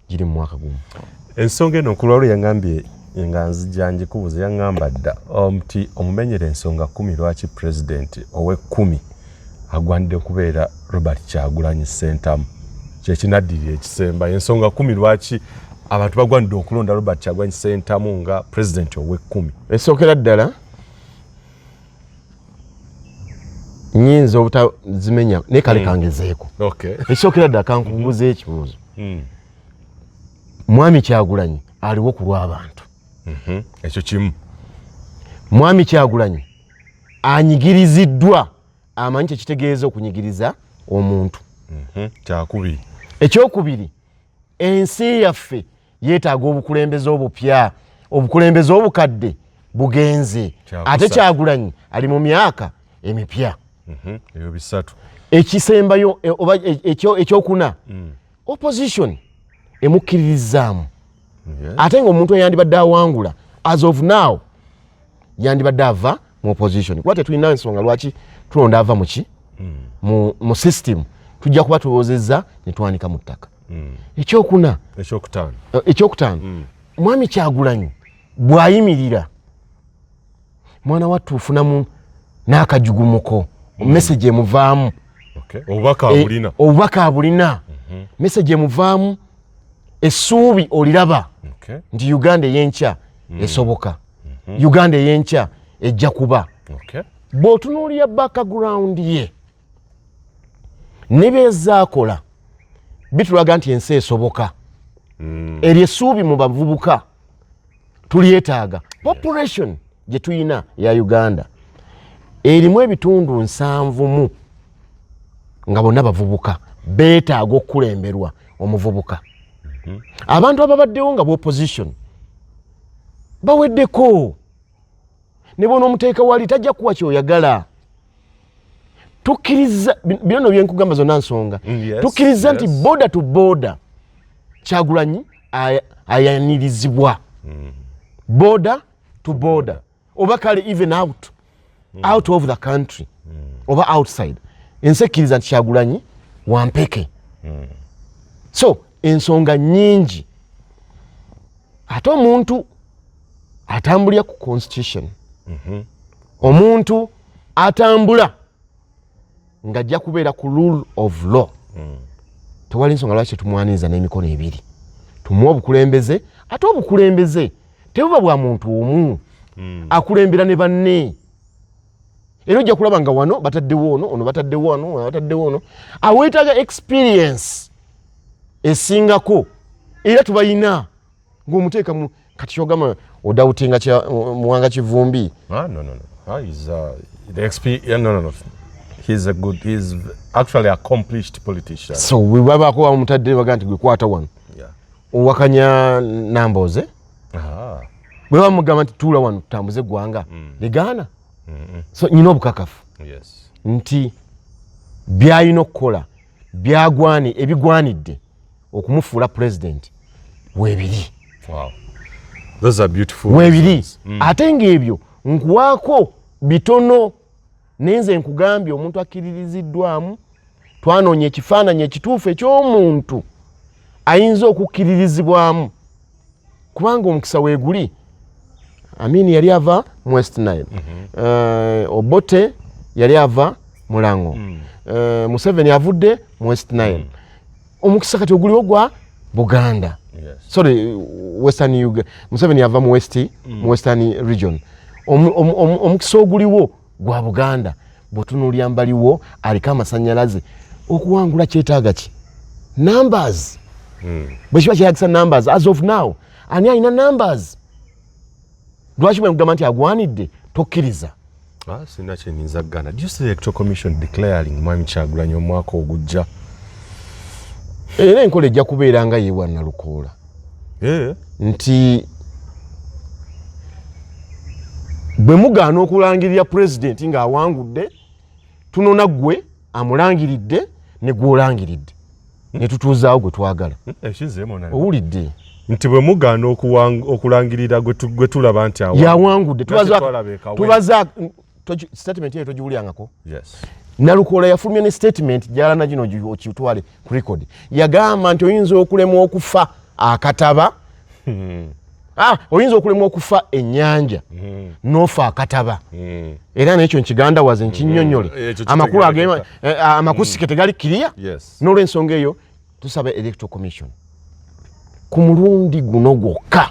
[SPEAKER 1] giri mu mwaka gumu.
[SPEAKER 2] Ensonga eno nkulwalo yaŋambye nga nzija njikubuuza, yaŋŋamba dda nti omumenyera ensonga 10 lwaki pulezidenti ow'ekkumi agwanidde kubeera Robert Kyagulanyi Ssentamu. Kyekinaddirira ekisembayo, ensonga 10 lwaki abantu bagwanidde okulonda Robert Kyagulanyi Ssentamu nga pulezidenti ow'ekkumi.
[SPEAKER 1] Esookera ddala nyinza obutazimenya, naye kale kangezeeko. Ekisookera ddala, kankubuuza ekibuuzo. Mwami Kyagulanyi aliwo ku lw'abantu?
[SPEAKER 2] Ekyo kimu.
[SPEAKER 1] Mwami Kyagulanyi anyigiriziddwa, amanyi kyekitegeeza okunyigiriza omuntu?
[SPEAKER 2] Kyakubiri.
[SPEAKER 1] Ekyokubiri, ensi yaffe yeetaaga obukulembeze obupya, obukulembeze obukadde bugenze.
[SPEAKER 2] Kyakusatu.
[SPEAKER 1] Ate Kyagulanyi ali mu myaka emipya.
[SPEAKER 2] Ebyo bisatu.
[SPEAKER 1] Ekisembayo, oba ekyokuna, opposition emukkiririzaamu. Ate ngaomuntu eyandibadde awangula as of now yandibadde ava mu opposition, kuba tetulina nsonga lwaki tulonda ava muki mu system. Tujja kuba tulowoozezza ne twanika mu ttaka. Ekyokuna,
[SPEAKER 2] Ekyokutaano.
[SPEAKER 1] Ekyokutaano, mwami Kyagulanyi bw'ayimirira, mwana wattu ofunamu n'akajugumuko, message emuvaamu.
[SPEAKER 2] Obubaka abulina.
[SPEAKER 1] Obubaka abulina, message emuvaamu, essuubi oliraba nti Uganda ey'enkya esoboka, Uganda ey'enkya ejja kuba. Bw'otunuulira background ye ne byezaakola, bitulaga nti ensi esoboka. Eryo essuubi mu bavubuka tulyetaaga. Population gye tuyina ya Uganda erimu ebitundu 70 mu nga bonna bavubuka, beetaaga okukulemberwa omuvubuka. Abantu ababaddewo nga b'opposition baweddeko, ne bona omuteeka wali tajja kuwa kyoyagala. Tukkiriza bino no byenkugamba zonna nsonga. Tukkiriza nti border to border Kyagulanyi ayanirizibwa, border to border, oba kale even out of the country oba outside, ensi ekkiriza nti Kyagulanyi wampeke. So ensonga nyingi, ate omuntu atambulira ku constitution, omuntu atambula ng'ajja kubeera ku rule of law, tewali nsonga lwaki tetumwaniriza n'emikono ebiri, tumuwe obukulembeze. Ate obukulembeze tebuba bwa muntu omu, akulembera ne banne. Era ojja kulaba nga wano bataddewo ono, ono bataddewo ono, ono bataddewo ono, aweetaaga experience esingako, era tubayina ng'omuteeka mu kati kyogamba odoubtinga Muwanga Kivumbi.
[SPEAKER 2] Ah, no. Ah, he's the XP. Yeah, no. He's a good. He's actually accomplished politician.
[SPEAKER 1] So bwe babaako bamutadde baga nti gwekwata wano, owakanya Namboze?
[SPEAKER 2] Ah.
[SPEAKER 1] Bwe bamugamba nti tuula wano tutambuze eggwanga, ligaana? So nyina obukakafu nti byalina okukola byagwani ebigwanidde okumufuula president weebiri.
[SPEAKER 2] Wow. Those are beautiful
[SPEAKER 1] Weebiri.
[SPEAKER 2] reasons.
[SPEAKER 1] Ate ng'ebyo nkuwaako bitono, naye nze nkugambye omuntu akkiririziddwamu. Twanoonya ekifaananyi ekituufu eky'omuntu. Ayinza okukkiririzibwamu kubanga omukisa weeguli. Amini yali ava mu West Nile, Obote yali ava Mulango, Museveni avudde mu West Nile. Omukisa kati oguliwo gwa Buganda. Sorry, Western Uganda. Museveni ava mu West, mu Western Region. Omukisa oguliwo gwa Buganda. Bw'otunuulira mbaliwo aliko amasanyalaze, okuwangula kyetaaga ki? Numbers. Bwe kiba kyetagisa numbers, as of now ani alina numbers? Lwaki bwe nkugamba nti agwanidde tokkiriza?
[SPEAKER 2] Ah, sina kyenyinza kugana. Do you see the Electoral Commission declaring Mwami Kyagulanyi omwaka ogujja?
[SPEAKER 1] Era enkola ejja kubeera nga yewa Nalukoola, nti bwe mugaana okulangirira pulezidenti ng'awangudde, tunona ggwe amulangiridde ne gwolangiridde ne tutuuzaawo gwe twagala.
[SPEAKER 2] Ekizeemu naye.
[SPEAKER 1] Owulidde?
[SPEAKER 2] Nti bwe mugaana okulangirira gwe tulaba nti
[SPEAKER 1] yawangudde,
[SPEAKER 2] Twalaba ekawe.
[SPEAKER 1] Tubaza statement eyo togiwulyangako?
[SPEAKER 2] Yes.
[SPEAKER 1] Nalukoola yafulumya ne statement gyalana gino, okitwale ku record. Yagamba nti oyinza okulemwa okufa akataba, oyinza okulemwa okufa ennyanja n'ofa akataba. Era nekyo nkiganda waze nkinyonyole.
[SPEAKER 2] Ekyo
[SPEAKER 1] amakulu
[SPEAKER 2] kitegeerekeka.
[SPEAKER 1] Amakusike tegali kiriya. N'olwensonga eyo tusaba Electoral Commission ku mulundi guno gwokka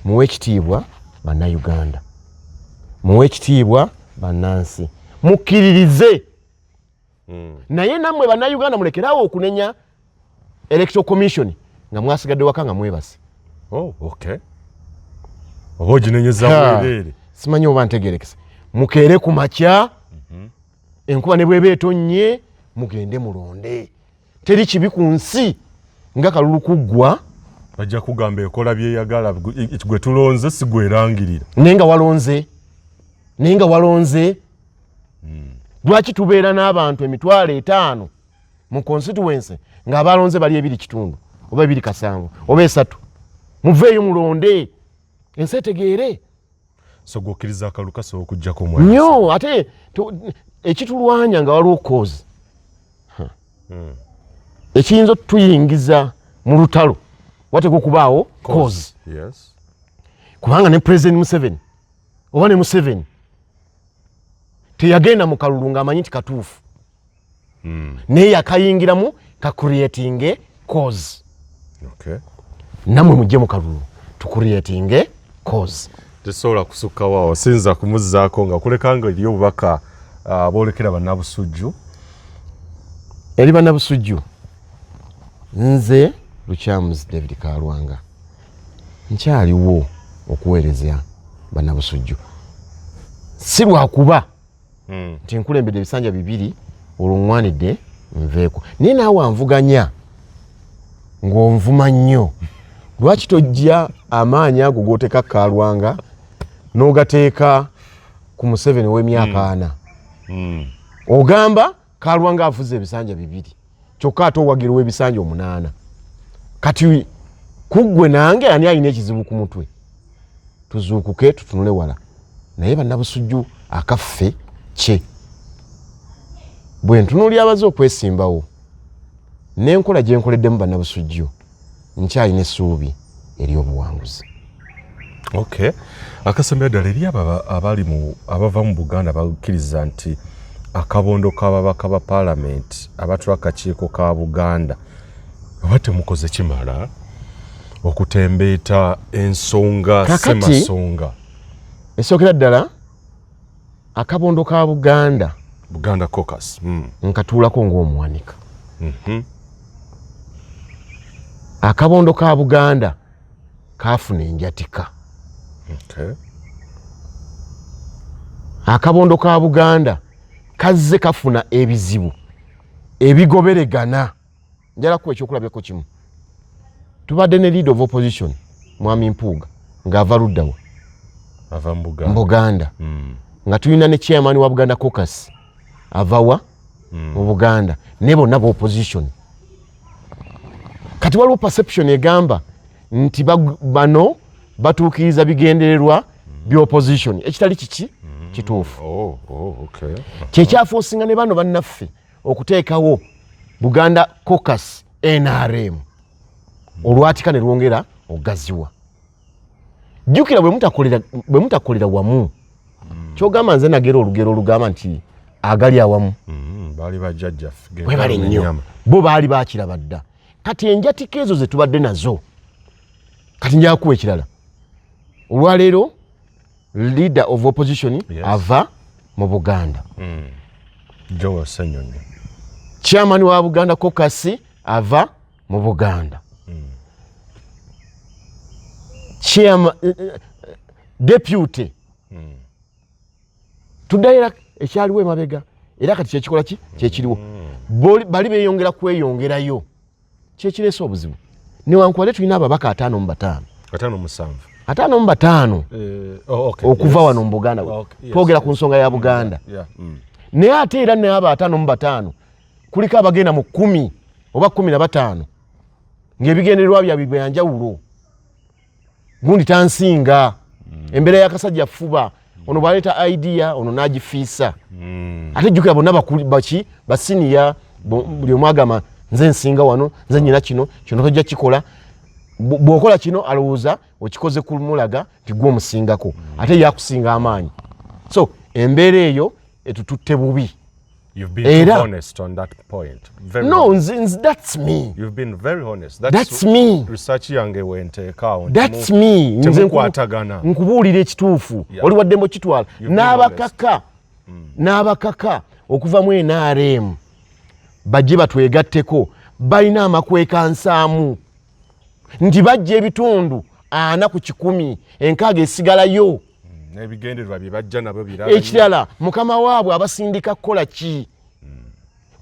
[SPEAKER 1] muwe ekitiibwa Bannayuganda, muwe ekitiibwa bannansi, mukkiririze. Naye nammwe Bannayuganda mulekerawo okunenya Electoral Commission nga mwasigadde waka nga mwebase.
[SPEAKER 2] Oh, okay. Oba oginenyeza bwereere.
[SPEAKER 1] Simanyi oba ntegerekese. Mukeere ku makya, enkuba ne bweba etonnye, mugende mulonde. Teri kibi ku nsi nga kalulu kuggwa.
[SPEAKER 2] Bajja kugamba ekola byeyagala, gwe tulonze si gwerangirira.
[SPEAKER 1] Naye nga walonze, naye nga walonze. Lwaki tubeera n'abantu 50,000 mu constituency ng'abalonze bali 2.5 oba 2.7 oba 3? Muveeyo mulonde, ensi etegeere.
[SPEAKER 2] So gwokkiriza akalulu kasobola okugjako omwana?
[SPEAKER 1] Nnyo. Ate ekitulwanya nga waliwo cause ekiyinza otuyingiza mu lutalo, wateeka okubaawo cause. Kubanga ne President Museveni oba ne Museveni teyagenda mu kalulu ng'amanyi nti katuufu, naye yakayingiramu ka creating cause. Nammwe mujje mu kalulu tucreatinge cause.
[SPEAKER 2] Tesobola kusukkawo awo, siyinza kumuzzaako nga kuleka nga eri obubaka boolekera Bannabusujju.
[SPEAKER 1] Eri Bannabusujju, nze Lukyamuzi David Kalwanga nkyaliwo okuweereza Bannabusujju, si lwakuba nti nkulembedde ebisanja 2 olwo ŋŋwanidde nveeko. Naye naawe anvuganya ng'onvuma nnyo, lwaki tojja amaanyi ago g'oteeka Kalwanga n'ogateeka ku Museveni w'emyaka 40? Ogamba Kalwanga afuze ebisanja 2, kyokka ate owagira ow'ebisanja 8. Kati kuggwe nange ani alina ekizibu ku mutwe? Tuzuukuke, tutunule wala. Naye Bannabusujju akaffe kye bwe ntunuulira abaze okwesimbawo n'enkola gye nkoleddemu Bannabusujju, nkyalina essuubi ery'obuwanguzi.
[SPEAKER 2] Okay, akasembera ddala eri abo abali mu abava mu Buganda bakkiriza nti akabondo k'ababaka ba paalamenti abatula akakiiko ka Buganda, oba temukoze kimala okutembeeta ensonga?
[SPEAKER 1] Kakati-
[SPEAKER 2] Semasonga.
[SPEAKER 1] Esookera ddala, akabondo ka Buganda,
[SPEAKER 2] Buganda Caucus.
[SPEAKER 1] Nkatuulako ng'omuwanika. Akabondo ka Buganda kaafuna enjatika. Akabondo ka Buganda kazze kafuna ebizibu ebigoberegana. Njala kuwa ekyokulabirako kimu. Tubadde ne leader of opposition Mwami Mpuuga ng'ava luddawa?
[SPEAKER 2] Ava mu
[SPEAKER 1] mu
[SPEAKER 2] Buganda.
[SPEAKER 1] Buganda. Nga tulina ne chairman wa Buganda Caucus avawa? Mu Buganda, ne bonna ba opposition. Kati waliwo perception egamba nti bano batuukiriza bigendererwa bya opposition, ekitali kiki kituufu.
[SPEAKER 2] Oh, okay.
[SPEAKER 1] Kyekyaforcinga ne bano bannaffe okuteekawo Buganda Caucus NRM. Olwatika ne lwongera ogaziwa. Jjukira bwe mutakolera wamu, kyogamba nze nagera olugero olugamba nti agali awamu
[SPEAKER 2] Baali bajjajjaffe.
[SPEAKER 1] Webale nnyo, bo baali bakiraba dda. Kati enjatika ezo ze tubadde nazo, kati njakuwa ekirala. Olwaleero leader of opposition ava mu Buganda.
[SPEAKER 2] Joel Ssenyonyi.
[SPEAKER 1] Chairman wa Buganda Caucus ava mu Buganda. Chairman, deputy, tuddayo era ekyaliwo emabega, era kati kyekikola ki kyekiriwo. Bali beyongera kweyongerayo, kyekireese obuzibu. Newankubadde tulina ababaka 55.
[SPEAKER 2] 57.
[SPEAKER 1] 55.
[SPEAKER 2] Oh, okay.
[SPEAKER 1] Okuva wano mu Buganda. Twogera ku nsonga ya Buganda. Naye ate era naye abo 55 kuliko abagenda mu 10 oba 15 ng'ebigendererwa byabwe byanjawulo. Gundi tansinga, embeera y'akasajja fuba ono bwaleeta idea, ono n'agifiisa. Ate jjukira bonna baki basiniya, buli omu agamba nze nsinga wano, nze nyina kino, kino tojja kikola. Bw'okola kino alowooza okikoze kumulaga nti gwe omusingako, ate yakusinga amaanyi. So embeera eyo etututte bubi.
[SPEAKER 2] You've been
[SPEAKER 1] Era
[SPEAKER 2] too honest on that point. Very
[SPEAKER 1] No,
[SPEAKER 2] honest.
[SPEAKER 1] nze, that's me.
[SPEAKER 2] You've been very honest.
[SPEAKER 1] That's me.
[SPEAKER 2] Research yange wenteekaawo.
[SPEAKER 1] That's me. Nze
[SPEAKER 2] Temukwatagana.
[SPEAKER 1] nkubuulira ekituufu. Oli waddembe okitwala.
[SPEAKER 2] You've been
[SPEAKER 1] N'abakaka okuva mu NRM bajje batwegatteko, balina amakwekansaamu nti bajja ebitundu 40 ku 100, 60 esigalayo.
[SPEAKER 2] N'ebigendererwa bye bajja nabyo birala nnyo.
[SPEAKER 1] Ekirala, mukama waabwe abasindika kukola ki?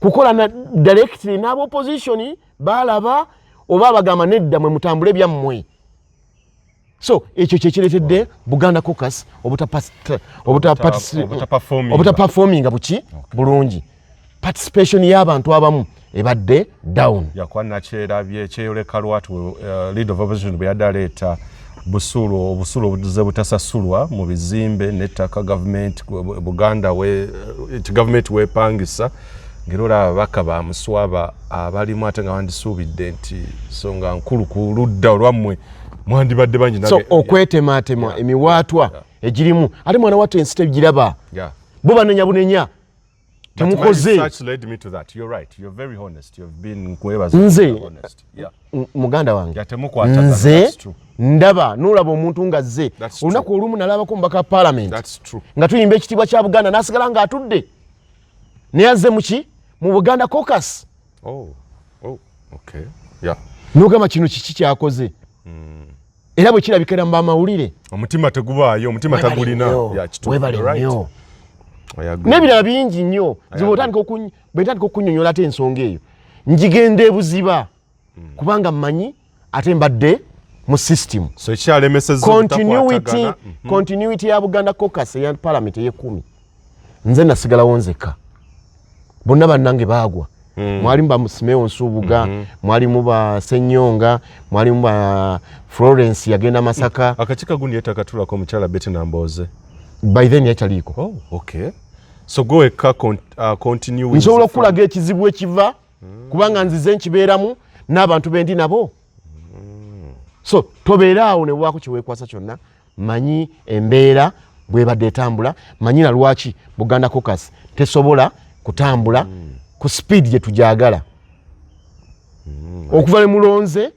[SPEAKER 1] Kukola na directly n'aba opposition balaba, oba abagamba nedda, mwe mutambule byammwe. So ekyo kyekireetedde Buganda Caucus
[SPEAKER 2] Obutaperforminga.
[SPEAKER 1] Obutaperforminga buki bulungi. Participation y'abantu abamu ebadde down.
[SPEAKER 2] Yakuba nakyerabye, kyeyoleka lwatu, leader of opposition bwe yadde aleeta busuulu, obusuulu obuduze butasasulwa mu bizimbe n'ettaka gavumenti Buganda we nti gavumenti weepangisa, ngera olaba ababaka ba Muswaba abalimu, ate nga wandisuubidde nti songa nkulu ku ludda olwammwe mwandibadde bangi.
[SPEAKER 1] So okwetematema, emiwaatwa egirimu, ate mwana wattu ensi tegiraba. Bo banenya bunenya, temukoze.
[SPEAKER 2] Research led me to that. You're right. You're very honest. You've been, nkwebaza.
[SPEAKER 1] Nze
[SPEAKER 2] honest. Yeah.
[SPEAKER 1] Muganda wange,
[SPEAKER 2] Yeah, temukwatagana.
[SPEAKER 1] nze
[SPEAKER 2] That's true.
[SPEAKER 1] ndaba nolaba omuntu nga zze
[SPEAKER 2] That's true.
[SPEAKER 1] olunaku olumu nalabako mubaka wa parliament
[SPEAKER 2] That's true.
[SPEAKER 1] nga tuyimba ekitiibwa kya Buganda, n'asigala ng'atudde, naye azze muki mu Buganda Caucus.
[SPEAKER 2] Oh, okay. Yeah.
[SPEAKER 1] Nogamba kino kiki kyakoze? Era bwe kirabikira mu bamawulire.
[SPEAKER 2] Omutima tegubaayo, omutima tagulina. Yeah, kituufu.
[SPEAKER 1] Webale
[SPEAKER 2] You're right.
[SPEAKER 1] nnyo.
[SPEAKER 2] I agree.
[SPEAKER 1] N'ebirala bingi nnyo. Nze bwe ntandika okunyonyola ate ensonga eyo njigenda ebuziba, kubanga mmanyi ate mbadde mu system.
[SPEAKER 2] So ekyalemesezza
[SPEAKER 1] Continuity,
[SPEAKER 2] obutakwatagana.
[SPEAKER 1] continuity ya Buganda Caucus eya parliament ey'ekumi, nze nasigalawo nzekka, bonna bannange baagwa. Mwalimu ba Simeo Nsubuga, mwalimu ba Senyonga, mwalimu ba Florence yagenda Masaka.
[SPEAKER 2] Akakiiko gundi yetakatulako omukyala Betty Nambooze.
[SPEAKER 1] By then yakyaliiko.
[SPEAKER 2] Oh, okay. So go wekka continuing.
[SPEAKER 1] Nsobola okukulaga ekizibu ekiva kubanga nzize nkibeeramu n'abantu bendi nabo. So tobeera awo ne waako kyeweekwasa kyonna. Manyi embeera bwebadde etambula, manyi na lwaki Buganda Caucus tesobola kutambula ku speed gye tujagala. Okuva ne mulonze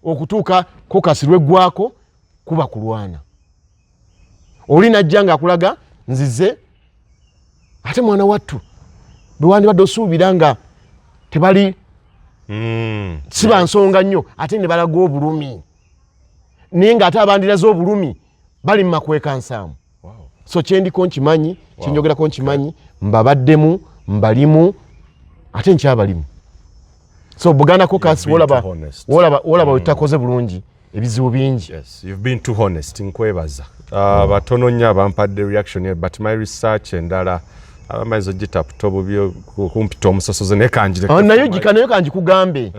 [SPEAKER 1] okutuuka caucus lweggwako kuba kulwana. Oli najja ng'akulaga nzize, ate mwana wattu bwe wandibadde osuubira nga tebali siba nsonga nnyo, ate ne balaga obulumi, naye ng'ate abandiraze obulumi bali mu makwekansaamu. So kyendiko nkimanyi, kyenjogerako nkimanyi, mbabaddemu, mbalimu, ate nkyabalimu. So Buganda Caucus,
[SPEAKER 2] You've been
[SPEAKER 1] wolaba
[SPEAKER 2] too honest.
[SPEAKER 1] wolaba wetakoze bulungi, ebizibu bingi.
[SPEAKER 2] Yes, you've been too honest, nkwebaza. Batono nnyo abampadde reaction here, but my research endala abamayinza ogitaputa obubi kumpita omusosoze, naye kanjireke.
[SPEAKER 1] Ah, nayo gika nayo kanjikugambe,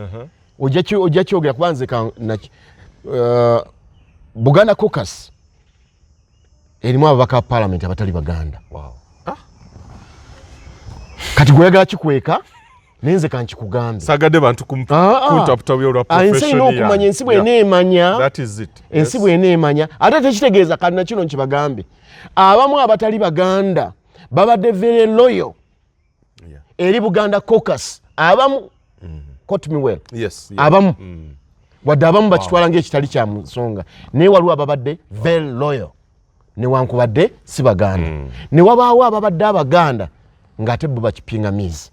[SPEAKER 1] ojja kyogera kuba nze Buganda Caucus erimu ababaka ba parliament abatali Baganda. Kati gweyagala kikweka. Naye nze kankikugambe,
[SPEAKER 2] Sagadde bantu kuntaputa olwa
[SPEAKER 1] Ah, ensi erina
[SPEAKER 2] profession
[SPEAKER 1] okumanya, ensi bw'eneemanya,
[SPEAKER 2] That is it.
[SPEAKER 1] ensi bw'eneemanya, ate tekitegeeza. Kati nakino nkibagambe, abamu abatali Baganda babadde very loyal eri Buganda Caucus. Abamu, quote me well, abamu, wadde abamu bakitwala ngaekitali kya nsonga, naye waliwo ababadde very loyal newankubadde si Baganda, ne wabaawo ababadde Abaganda ng'ate bo bakipingamizi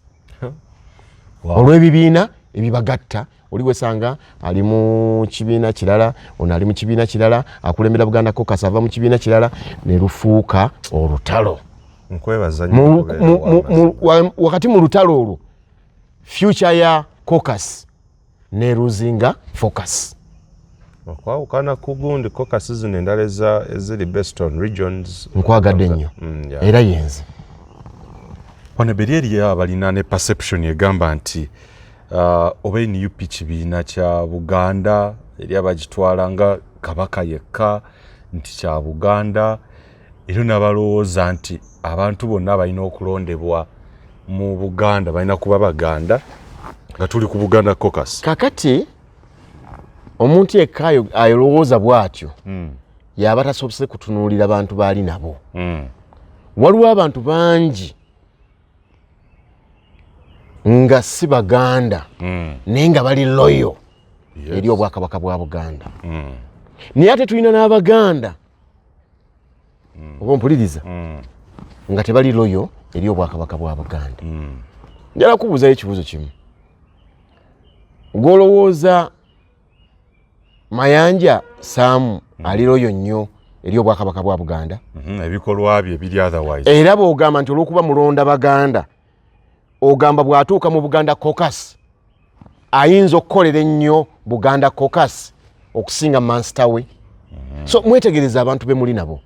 [SPEAKER 1] olw'ebibiina ebibagatta. Oli wesanga ali mu kibiina kirala, ono ali mu kibiina kirala, akulembera Buganda Caucus ava mu kibiina kirala, ne lufuuka olutalo.
[SPEAKER 2] Nkwebaza nnyo okubeera ow'amazima.
[SPEAKER 1] Wakati mu lutalo olwo, future ya caucus neruzinga focus.
[SPEAKER 2] Okwawukana ku gundi caucus zino endala eziri based on regions.
[SPEAKER 1] Nkwagadde nnyo. Era yenze.
[SPEAKER 2] Wano beri eriyo abalina ne perception egamba nti oba NUP kibiina kya Buganda, eri abagitwala nga Kabaka yekka nti kya Buganda, era n'abalowooza nti abantu bonna balina okulondebwa mu Buganda balina kuba Baganda, nga tuli ku Buganda Caucus.
[SPEAKER 1] Kakati omuntu yekka alowooza bw'atyo yaba tasobose kutunuulira bantu baali nabo. Waliwo abantu bangi nga si Baganda, naye nga bali loyal eri obwakabaka bwa Buganda. Naye ate tulina n'Abaganda, oba ompuliriza, nga tebali loyal eri obwakabaka bwa Buganda. Njala kubuuzayo ekibuuzo kimu: gwolowooza Mayanja Saamu ali loyal nnyo eri obwakabaka bwa Buganda?
[SPEAKER 2] Ebikolwa bye biri otherwise.
[SPEAKER 1] Era bw'ogamba nti olw'okuba mulonda Baganda, ogamba bw'atuuka mu Buganda Caucus ayinza okukolera ennyo Buganda Caucus okusinga mansita we? So mwetegereza abantu be muli nabo.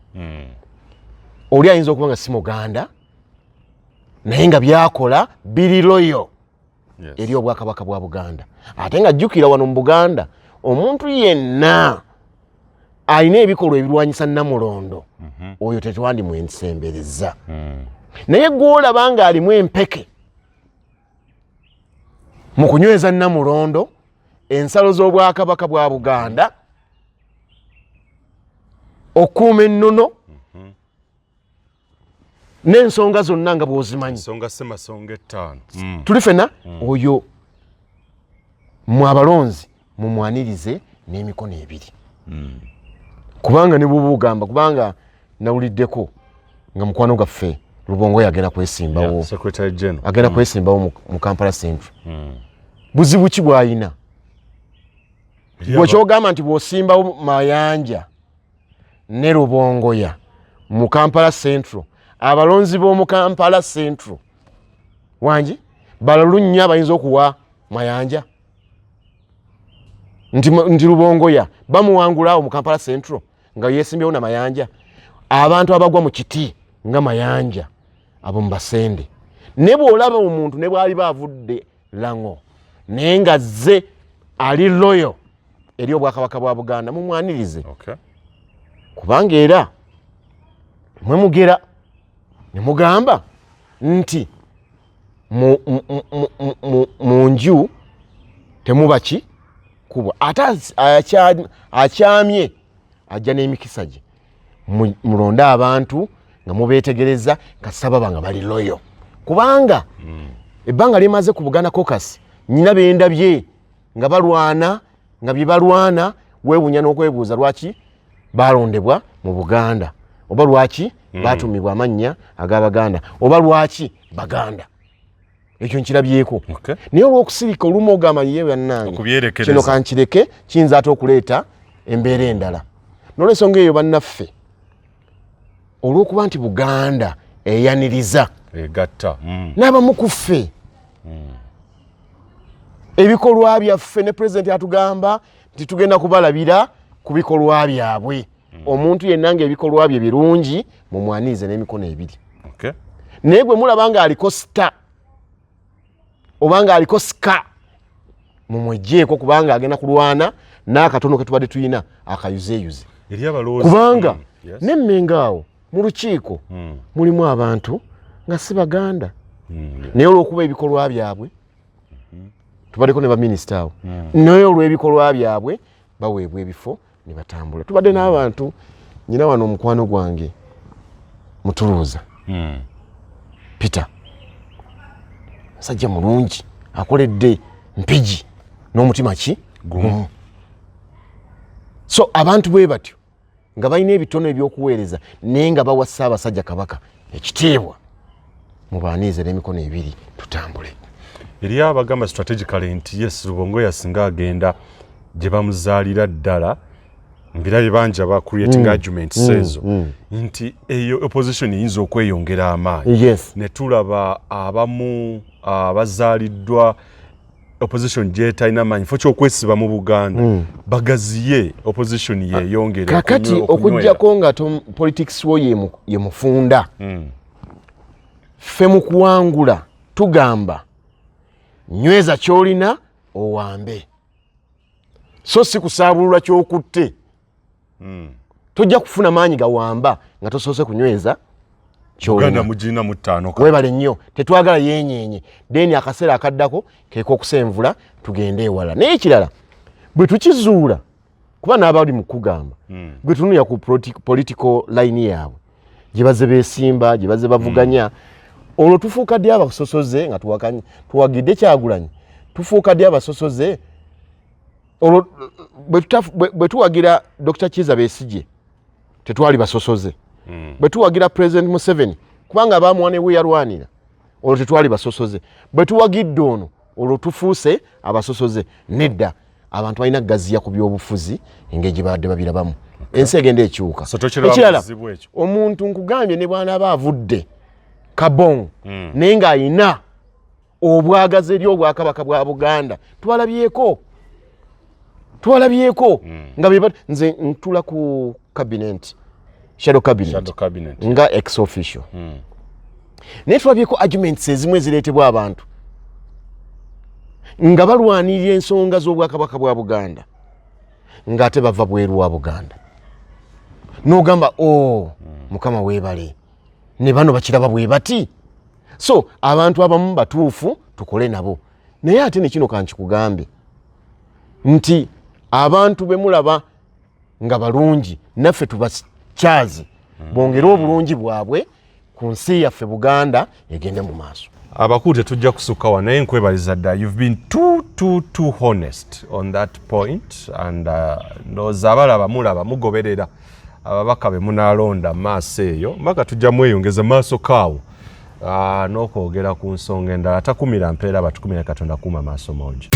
[SPEAKER 1] Oli ayinza okuba nga si Muganda, naye nga byakola biri loyal eri obwakabaka bwa Buganda. Ate nga jjukira, wano mu Buganda omuntu yenna alina ebikolwa ebirwanyisa Namulondo, oyo tetwandimwensembereza. Naye gwolaba nga alimu empeke mu kunyweza Namulondo, ensalo z'obwakabaka bwa Buganda, okuuma ennono n'ensonga zonna nga bw'ozimanyi,
[SPEAKER 2] Ensonga semasonga ettaano.
[SPEAKER 1] Tuli fena, oyo mwe abalonzi mumwanirize n'emikono ebiri, kubanga ne bwoba ogamba, kubanga nawuliddeko nga mukwano gwaffe Lubongo yagenda kwesimbawo.
[SPEAKER 2] Yeah, Secretary General.
[SPEAKER 1] Agenda kwesimbawo mu Kampala Central. Buzibu ki bw'ayina? Bwekyogamba nti bw'osimbawo Mayanja ne Lubongoya mu Kampala Central, abalonzi b'omu Kampala Central wangi balalu nnyo abayinza okuwa Mayanja nti Lubongoya bamuwangula awo mu Kampala Central nga yesimbyewo na Mayanja. Abantu abagwa mu kiti nga Mayanja abo mubasende. Ne bw'olaba omuntu ne bw'aliba avudde Lango, naye nga zze ali loyal eri obwakabaka bwa Buganda, mumwanirize, kubanga era mwe mugera ne mugamba nti mu nju temuba ki kubwa, ate akyamye ajja n'emikisa gye. Mulonde abantu nga mubeetegereza, kasaba nga bali loyal, kubanga ebbanga lyemaze ku Buganda Caucus, nyina bendabye nga balwana, nga bye balwana weewunya n'okwebuuza lwaki balondebwa mu Buganda, oba lwaki batumibwa amannya ag'Abaganda, oba lwaki Baganda. Ekyo nkirabyeko. Naye olw'okusirika olumu ogamba, ye bannange,
[SPEAKER 2] Okubyerekereza.
[SPEAKER 1] kino kankireke, kiyinza ate okuleeta embeera endala. N'olwensonga eyo, bannaffe, olw'okuba nti Buganda eyaniriza,
[SPEAKER 2] egatta.
[SPEAKER 1] N'abamu ku ffe ebikolwa byaffe, ne pulezidenti atugamba nti tugenda kubalabira ku bikolwa byabwe. Omuntu yenna nga ebikolwa bye birungi, mumwanirize n'emikono ebiri. Naye gwe mulaba ng'aliko star oba ng'aliko sika, mumwegyeeko, kubanga agenda kulwana n'akatono ke tubadde tulina akayuzeeyuze.
[SPEAKER 2] Eri abalowooza
[SPEAKER 1] Kubanga nemmenga awo mu lukiiko mulimu abantu nga si Baganda, naye olw'okuba ebikolwa byabwe Tubaddeko ne baminisita awo, naye olw'ebikolwa byabwe baweebwa ebifo ne batambula. Tubadde n'abantu, nyina wano omukwano gwange Mutuluuza Peter, musajja mulungi, akoledde Mpigi n'omutima ki gumu. So abantu bwe batyo nga balina ebitono ebyokuweereza, naye nga bawa Ssaabasajja Kabaka ekitiibwa, mubaaniize n'emikono ebiri, tutambule.
[SPEAKER 2] Eri abagamba strategically nti yes, Rubongoya singa agenda gye bamuzaalira ddala, mbirabye bangi aba creating arguments ezo nti eyo opposition eyinza okweyongera amaanyi. Ne tulaba abamu abazaaliddwa opposition gyetalina maanyi fo kyokwesiba mu Buganda, bagaziye opposition yeyongere.
[SPEAKER 1] Kakati okugjako nga politics wo ye mufunda, ffe mu kuwangula tugamba nyweza kyolina owambe, so si kusaabulula kyokutte. Tojja kufuna maanyi gawamba nga tosoose kunyweza
[SPEAKER 2] Uganda
[SPEAKER 1] kyolina.
[SPEAKER 2] Mugirina mu ttaano.
[SPEAKER 1] Webale nnyo. Tetwagala yenyenye, then akaseera akaddako keka okusenvula tugende ewala. Naye ekirala bwe tukizuula, kuba n'abali mu kugamba gwe tunuya ku political line yaabwe gye bazze beesimba, gye bazze bavuganya, olwo tufuuka ddi abasosoze nga tuwagidde Kyagulanyi? Tufuuka ddi abasosoze olwo bwe tuwagira Dr Kiza Besigye? Tetwali basosoze. Bwe tuwagira President Museveni, kubanga bamuwa ne we yalwanira, olwo tetwali basosoze? Bwe tuwagidde ono, olwo tufuuse abasosoze? Nedda. Abantu balina kugaziya ku byobufuzi engeri gye babadde babirabamu. Ensi egenda ekyuka.
[SPEAKER 2] So tokiraba
[SPEAKER 1] Ekirala,
[SPEAKER 2] buzibu ekyo?
[SPEAKER 1] omuntu nkugambye ne bwanaaba avudde Kabong, naye ng'ayina obwagazi eri obwakabaka bwa Buganda, twalabyeko nga nze ntula ku cabinet, shadow cabinet,
[SPEAKER 2] Shadow cabinet.
[SPEAKER 1] nga ex officio, naye tulabyeko arguments ezimu ezireetebwa abantu nga balwanirira ensonga z'obwakabaka bwa Buganda ng'ate bava bweru wa Buganda, n'ogamba, o oh, Mukama weebale, ne bano bakiraba bwe bati. So abantu abamu batuufu, tukole nabo. Naye ate nekino kankikugambe nti abantu bemulaba nga balungi, naffe tubakyaze bongere obulungi bwabwe ku nsi yaffe Buganda egende mu maaso.
[SPEAKER 2] Abakulu, tetujja kusukka wa, naye nkwebaliza dda. You've been too too too honest on that point and ndowooza abalaba mulaba mugoberera ababaka be munaalonda maaso eyo mbaka tujja mweyongeza maaso kaawo n'okwogera ku nsonga endala. Takumira mpeera, batukumira Katonda. Kuuma maaso mongi.